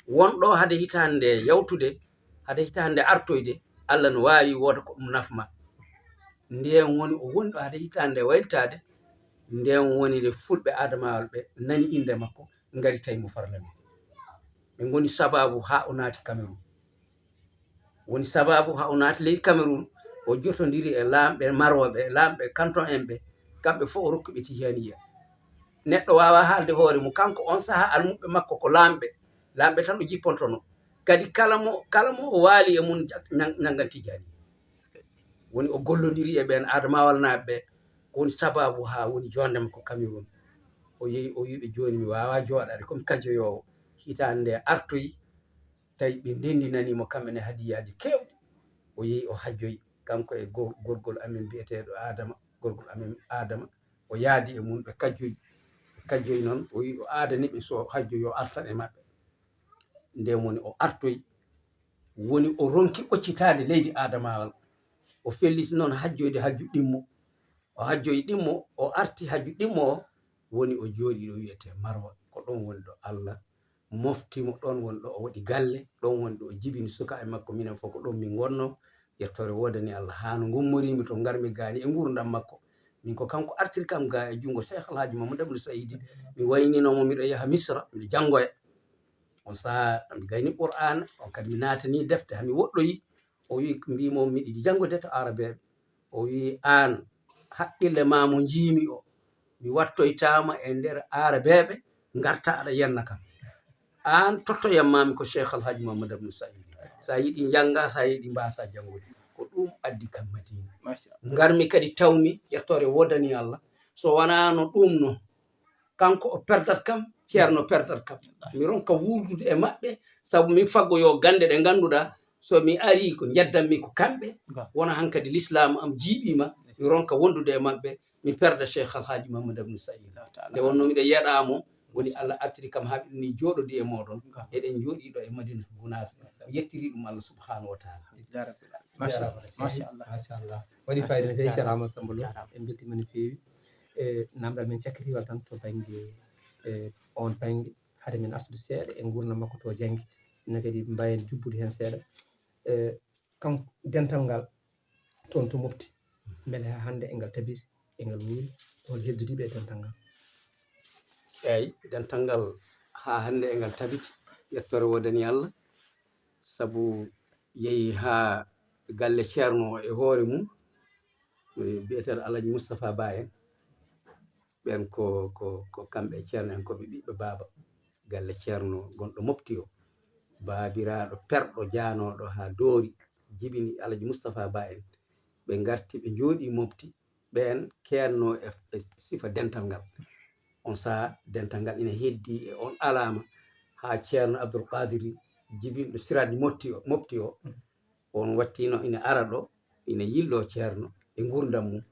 Won ɗo hade hitaande nde yawtude, hade hitaande nde artoyde, Allah no waawi wooda ko ɗum nafma." Ndeen woni o woni ɗo hade hitaande nde waylitaade, ndeen woni nde fulɓe adamawal ɓe nani innde makko, ngari tawi mo Farlamin. Ɓe ngoni sabaabu haa o naati Cameroun. Woni sabaabu haa o naati leydi Cameroun, o jotondiri e laamɓe marooɓe, laamɓe canton en ɓe, kamɓe fof o rokki ɓe Tijaniya. Neɗɗo waawaa haalde hoore mum, kanko on sahaa almuɓɓe makko ko laamɓe, laamɓe tan o jippontono. Kadi kala mo, kala mo o waali e mum, ja-, nan-, nanngan Tijjaani. Woni o gollondiri e ɓeen Adamawal naaɓe ɓe, ko woni sababu haa woni joonde makko Cameroun. O yehi, o wi'i ɓe, "Jooni mi waawaa jooɗaade, ko mi kajjoyoowo." Hitaande nde artoyi, tawi ɓe ndenndinanii mo kamɓe ne hadiyaaji keewɗi. O yehi, o hajjoyi, kanko e go-, gorgol amen biyeteeɗo Adama, gorgol amen Adama. O yaadi e mum, ɓe kajjoyi, ɓe kajjoyi noon. O wi'i o aadani ɓe so hajjo yo artan e maɓɓe. Ndeen woni o artoyi, woni o ronki ɓoccitaade leydi Adamawal. O felliti noon hajjoyde hajju ɗimmo. O hajjoyi ɗimmo, o arti hajju ɗimmo o, woni o jooɗii ɗo wiyetee Marwa. Ko ɗoon woni ɗo Allah mofti mo, ɗoon woni ɗo o waɗi galle, ɗoon woni ɗo o jibini sukaaɓe makko, minen fof ko ɗoon min ngonnoo. Yettoore woodani Allah, haa no ngummoriimi to ngarmi gaani e nguurndam makko. Min ko kanko artiri kam ga e junngo Cheikh Alhaji Mamadou Abdou Saïdi. Mi wayninoo mo miɗo yaha Misra, miɗo janngoya. On sahaa mi gayni Qur'aana, on kadi mi naatanii defte, haa mi woɗɗoyi. O wi'i, mbiimi mo, "Miɗo yiɗi janngude to Aarabeeɓe." O wi'i, "Aan, haqqille maa mo njiimi o, mi wattoytaama e nder Aarabeeɓe, ngarta aɗa yenna kam. Aan, tottoyan maa mi ko Cheikh Alhaji Mamadou Abdou Saïdi. So a yiɗi njannga, so a yiɗi mbaasa janngude." Ko ɗum addi kam Madina. Machallah. Ngarmi kadi tawmi, yettoore woodani Allah. So wanaano ɗum no, kanko o perdat kam, Ceerno perdat kam. Mi ronka wuurdude e maɓɓe, sabu min faggoyoo gannde ɗe ngannduɗaa, so mi arii ko njeddanmi ko kamɓe, wona hankadi lislaam am jiiɓiima, mi ronka wondude e maɓɓe, mi perda Cheikh Alhaji Mamadou Abdou Saïd. Nde wonno miɗo yeɗaa mo, woni Allah artiri kam haa miɗo ni jooɗodi e mooɗon. Eɗen jooɗii ɗo e Madinatu Gunaas. Mi yettiri ɗum Allah subhanahu wa taala. Jarama. Machallah. Machallah. Waɗi fayida no feewi, Ceerno Amadou Samba Lo. En mbeltiima no feewi. E, namdal men cakkitiwal tan to bannge, e, on bannge, hade men artude seeɗa e nguurndam makko to janngi. Ina kadi mbayen jubbude heen seeɗa. E, kanko dental ngal toon to Mopti, mbele haa hannde engal tabiti, engal wuuri, hol heddidiiɓe e dental ngal? Eey, dental ngal haa hannde engal tabiti, yettoore woodani Allah, sabu yehi haa galle Ceerno o e hoore mum, e biyeteeɗo Alhaji Moustapha Ba en. Ɓeen ko, ko, ko kamɓe e Ceerno en, ko ɓe ɓiɓɓe baaba galle Ceerno gonɗo Mopti o. Baabiraaɗo perɗo jaanooɗo haa Doori, jibini Alhaji Moustapha Ba en. Ɓe ngarti, ɓe njooɗii Mopti. Ɓeen keednoo e, e sifa dental ngal. On sahaa, dental ngal ina heddii e on alaama haa Ceerno Abdul Qaadiri, jibinɗo Siraaji Mopti o, Mopti o. On wattiino ina ara ɗo, ina yilloo Ceerno e nguurndam mum.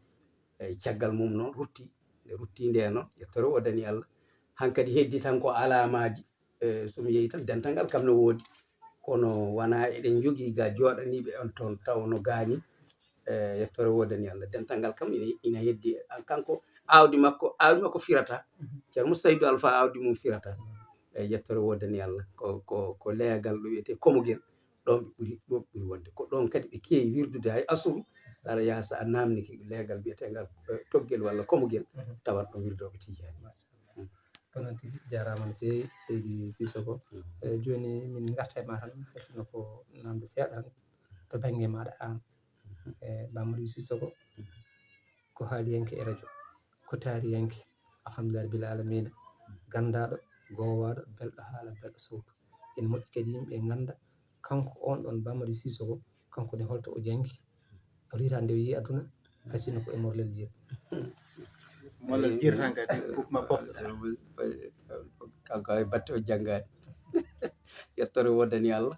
Eey, caggal mum noon rutti, nde rutti nde noon, yettoore woodani Allah. Hankadi heddii tan ko alaamaaji, e, so mi yehii tan, dental ngal kam no woodi. Kono wonaa eɗen njogii ga jooɗaniiɓe on toon, taw no gaañi, e, yettoore woodani Allah. Dental ngal kam ina, ina heddii. An kanko, aawdi makko, aawdi makko firata. Ceerno Moussa Seydou Alpha, aawdi mum firata. E, yettoore woodani Allah. Ko, ko, ko leegal ɗo wiyetee Komogel. Ɗoon ɓe ɓuri, ɗoon ɓe ɓuri wonde. Ko ɗoon kadi ɓe keewi wirdude hay asuru. So aɗa yaha, so a naamnike leegal biyeteengal, e, Toggel walla Komogel, tawat ɗo wirdooɓe Tijaani. Ko noon tigi, jaaraama no feewi, Seydi Sissoko. E, jooni min ngarta e ma tan, hay sinno ko naamnde seeɗa tan, to bannge maaɗa aan. E, Ba Modibo Sissoko, ko haaliyanke e rajo, ko taariyanke, alhamdulillahi rabbil aalamiina, ganndaaɗo, goowaaɗo, belɗo haala, belɗo sawtu. Ene moƴƴi kadi yimɓe ngannda, kanko on ɗon Ba Modibo Sissoko, kanko ne holto o janngi, o rewirta nde o yiyi aduna, hay sinno ko e Morlel Jir. Morlel Jir tan kadi, kuuɓ ma pofta. Kanko hay batte o janngaani. Yettoore woodani Allah.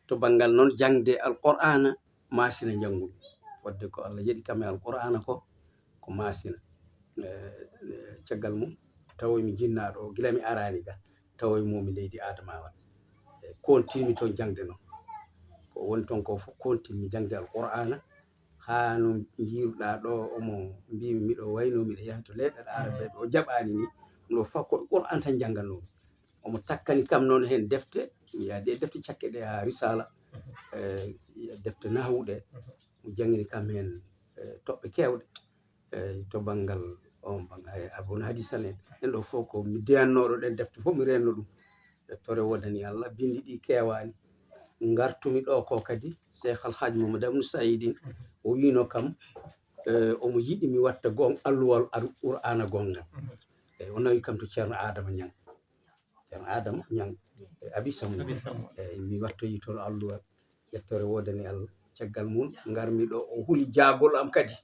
To banngal noon jaŋde Alqur'aana, maasina njanngumi. Waɗde ko Allah yeɗi kam e Alqur'aana ko, ko maasina. E, e, caggal mum, tawoymi jinnaaɗo o, gila mi araani ga, tawoymi leydi Adamaawa. E, kontinmi toon jaŋde noon. Ko woni toon ko fof, kontinmi jaŋde Alqur'aana, haa no njiiruɗaa ɗo, omo mbiimi miɗo wayno miɗo yaha to leyɗe Aarabeeɓe, o jaɓaani ni, ɗum ɗo fof ko Qur'aan tan njannganoomi. Omo takkani kam noon heen defte, mi yaadi e defte cakke ɗe haa Risaala, e, defte nahwu ɗe, o janngini kam heen, e, toɓɓe keewɗe, e, to banngal on, banngal, e, Arba'uuna Hadiisan en. Ɗeen ɗo fof ko mi diyannooɗo ɗeen defte fof, mi reenno ɗum. Yettoore woodani Allah, binndi ɗi keewaani. Ngartumi ɗo ko kadi, Cheikh Alhaji Mamadou Abdou Saïdine, o wiino kam, e, omo yiɗi mi watta gon-, alluwal Al-, Qur'aana gonngal. E, o nawi kam to Ceerno Adama Ñaŋ. Ceerno Adama Ñaŋ. E Abi Sammo. Abi Sammo. Eyi, mi wattoyi toon alluwa, yettore woodani Allah. Caggal mum, ngarmi ɗo, o huli jaagol am kadi.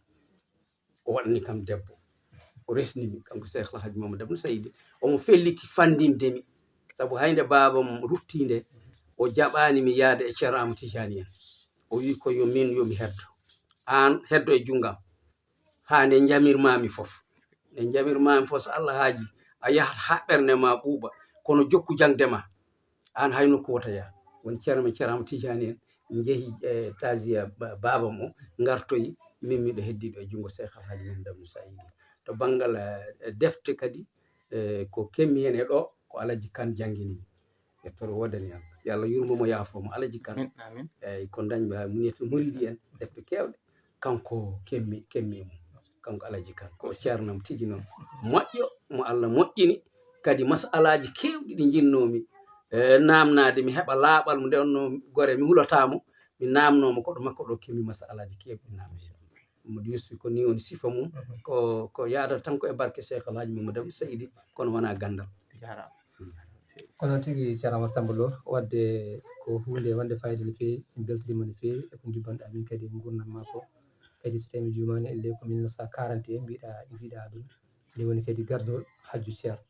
O waɗani kam debbo. O resni mi, kanko Cheikh El Hadj Mamadou Abdou Saïdi. Omo felliti fanndinde mi. Sabu hay nde baabam ruttii nde, o jaɓaani mi yahde e Ceerno Amadou Tijaani en. O wii ko yo min, yo mi heddo. Aan heddo e junngo am. Haa nde njamirmaami fof. Nde njamirmaami fof, so Allah haaji, a yahat haa ɓernde ma ɓuuɓa, kono jokku jaŋde ma. Aan hay nokku wota yah. Won ceerno men, Ceerno Amadou Tijaani en, njehi e taasiya ba-, baabam o, ngartoyi, min miɗo heddiiɗo e junngo Cheikh El Hadj Mamadou Abdou Saïdi. To banngal, eh, defte kadi, eh, ko kemmi heen e ɗo, ko Alaji Kan janngini mi. Yettore woodani Allah. Yo Allah yurmo mo, yaafo mo, Alaji Kan. Amin, amin. Eyi, ko dañɓe Muniyatul Muridi en, defte keewɗe. Kanko kemmi, kemmi e mum. Kanko Alaji Kan. Ko ceernam tigi noon. Moƴƴo, mo Allah moƴƴini. Kadi masalaaji keewɗi ɗi njinnoomi, eh, naamnaade, mi heɓa laaɓal mo, nde wonnoo gore, mi hulataa mo, mi naamnoo mo, koɗo makko ɗo kemmi masalaaji keewɗi naamnii. Amadou Youssouf, ko nii woni sifa mum, mhm, ko, ko yaadata tan ko e barke Cheikh El Hadj Mamadou Abdou Saïdi, kono wonaa ganndal. Jaaraama. Ko noon tigi, Ceerno Samba Lo, waɗde ko huunde wonde fayida no feewi, en mbeltaniima no feewi e ko njubbanɗaa min kadi e nguurndam maa ko. Kadi so tawii mi juumaani, elle ko mille neuf cent quarante et un mbiɗa, njiiɗaa ɗum. Nde woni kadi gardol Hajju Ceerno.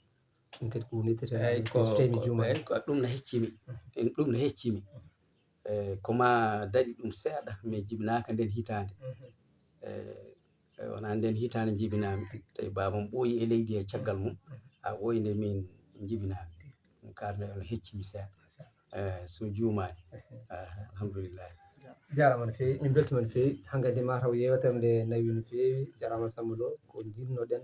Ɗum kadi ko woni tete, eyi, ko, so tawii mi ko, juumaani. Eyi, ko ɗum no heccimi. Mhm. Ɗum no heccimi. Mhm. Eyi, ko maa daɗi ɗum seeɗa, mi jibinaaka nden hitaande. Mhm. Eyi, eyi, wonaa nden hitaande njibinaami. Tawi baabam ɓooyi e leydi he caggal mum, mhm, haa ɓooyi nde min njibinaami. Ɗum kaarne on heccimi seeɗa. Eyi, so juumaani. Eyi. Eyi, alhamdulillahi. Jaaraama no feewi, min mbeltiima no feewi. Hankadi ma taw yeewtere nde nawi no feewi. Jaaraama Samba Lo, ko njinnoɗen,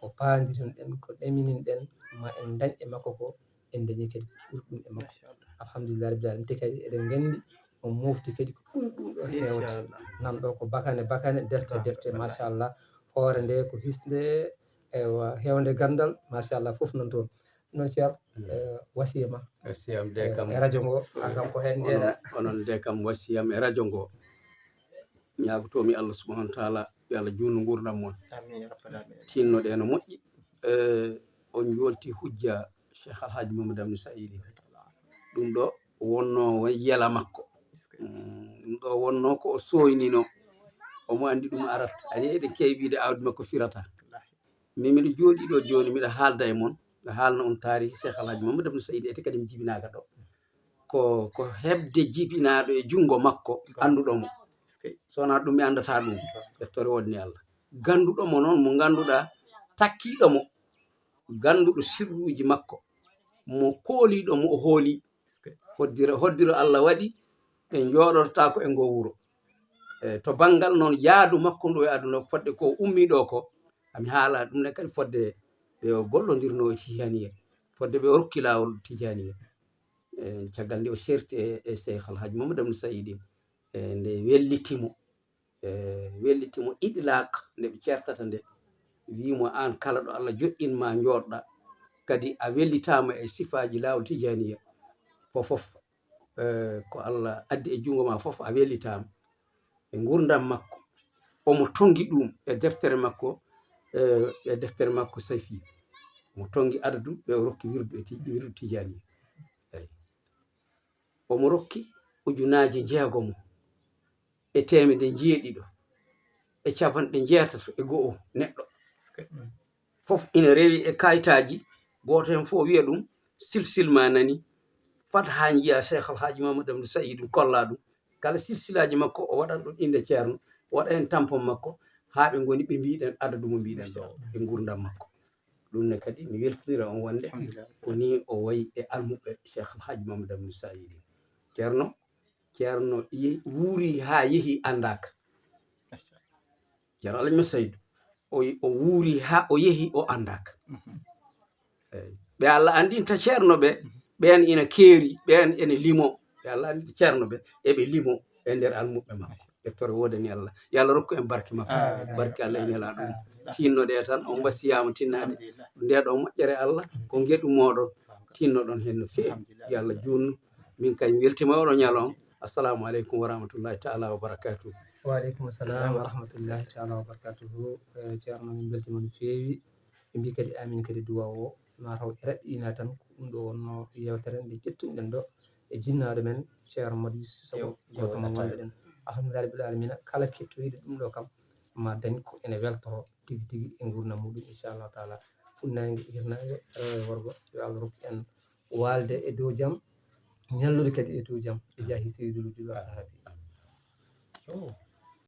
ko paandirinɗen, ko ɗamininɗen, ma en ndañ e makko ko, en ndañi kadi ɓuri ɗum e makko. Machallah. Alhamdulillah Rabbil Alamin. Te kadi eɗen nganndi o mofti kadi ko ɓuri ɗum ɗo heewde. Inchallah. Nan ɗo ko bakane, bakane, defte, ah, defte, wallahi. Machallah. Hoore nde ko hisnde, ewa, heewde ganndal, machallah, fof nan toon. Noon Ceerno, mm, eh, wasiya ma. Wasiyam de, eh, kam, e radio ngo, a kam ko heen onon, njeeɗa. Onon de kam wasiyam e radio ngo. Ñaagotoomi Allah subhanahu wa taala, yo Allah juutnu nguurndam mon. Amin, ya rabbal alamin. Tinnoɗe no moƴƴi. Eh, on njoolti hujja Cheikh Alhaji Mamadou Abdou Saïdi. Ɗum ɗo wonno yela makko. Mm, ɗum ɗo wonno ko o sooynino. Omo anndi ɗum arat. Aɗa yiya eɗen keewi wiide aawdi makko firata. Min miɗo jooɗii ɗo jooni, miɗo haalda e mon, miɗo haalna on taarihi Cheikh Alhaji Mamadou Abdou Saïdi, ete kadi mi jibinaaka ɗo. Ko, ko heɓde jibinaaɗo e junngo makko, annduɗo mo. So wonaa ɗum, mi anndataa ɗum. Yettore woodani Allah. Gannduɗo mo noon, mo ngannduɗaa, takkiiɗo mo, gannduɗo sirruuji makko, mo kooliiɗo mo o hooli. Hoddira, hoddira Allah waɗi, ɓe njooɗotaako e ngo wuro. E, to banngal noon yaadu makko ndu e aduna, fodde ko ummii ɗo ko, ami haala ɗum ne kadi, fodde ɓe o gollondirno e Tijaniya, fodde ɓe o rokki laawol Tijaniya. E, caggal nde o serti e, e Cheikh Alhaji Mamadou Abdou Saïdi, e, nde welliti mo, e, welliti mo idlaq nde ɓe ceertata nde, wii mo, aan kala ɗo Allah joɗɗin ma njooɗɗa, kadi a wellitaama e sifaaji laawol Tijaniya, ko fof, e, ko Allah addi e junngo ma fof, a wellitaama. E nguurndam makko, omo tonngi ɗum e deftere makko, e, e deftere makko Sayfi. Omo tonngi adadu ɓe o rokki wirdu e ti-, wirdu Tijani. Eyi. Omo rokki ujunaaji jeegomo e teemedde njeeɗiɗo e capanɗe njeetato e go'o neɗɗo. Fof ina rewi e kayitaaji, gooto heen fof wiya ɗum silsil ma nani, fat haa njiya Cheikh Alhaji Mamadou Abdou Saïdi, kolla ɗum. Kala silsilaaji makko, o waɗan ɗum innde Ceerno, o waɗa heen tampon makko, haa ɓe ngoni, ɓe mbiɗen adadu mo mbiɗen ɗo e nguurndam makko. Ɗum ne kadi mi weltinira on wonde, alhamdulillah, ko nii o wayi e almuɓɓe Cheikh Alhaji Mamadou Abdou Saïdi. Ceerno, Ceerno ye-, wuuri haa yehi anndaaka. Ceerno Alhaji Mamadou Saïdi, o, o wuuri haa o yehi o anndaaka. Mhm. Eyi. Ɓe Allah anndinta Ceerno ɓe, mhm, ɓeen ina keeri, ɓeen ene limo. Ɓe Allah anndinta Ceerno ɓe, eɓe limo e nder almuɓɓe makko. Yettore woodani Allah. Yo Allah rokku en barke makko. Amin. Barke Allah e Nelaaɗo mum. Amin. Tinnoɗe tan, on mbasiyaama tinnaade. Alhamdulillah. Nde ɗo moƴƴere Allah, ko ngeɗu mooɗon. Tinnoɗon heen no feewi. Alhamdulillah. Yo Allah juutnu. Min kay mi weltiima oɗo ñalawma. Assalamu aleykum wa rahmatullahi taala wa barakatuh. Wa aleykum salam wa rahmatullahi taala wa barakatuh. Eh, Ceerno, min mbeltiima no feewi. Ɓe mbii kadi amin kadi duwa o. ma taw e raɗɗina tan ko ɗum ɗo wonno yewtere nde ƴettunoɗen ɗo e jinnaaɗo men Ceerno Madu Yusufu Sow. Gooto mo wonɗen. Alhamdulillahi rabbil alamina, kala kettoyiiɗo ɗum ɗo kam ma dañ ko ene weltoro tigi tigi e nguurndam muɗum, inchallahu taala. Funnaange, hirnaange, rewɓe e worgo, yo Allah rokku en waalde e dow jam, ñallude kadi e dow jam e jaahi seydul wujudi wa sahabi.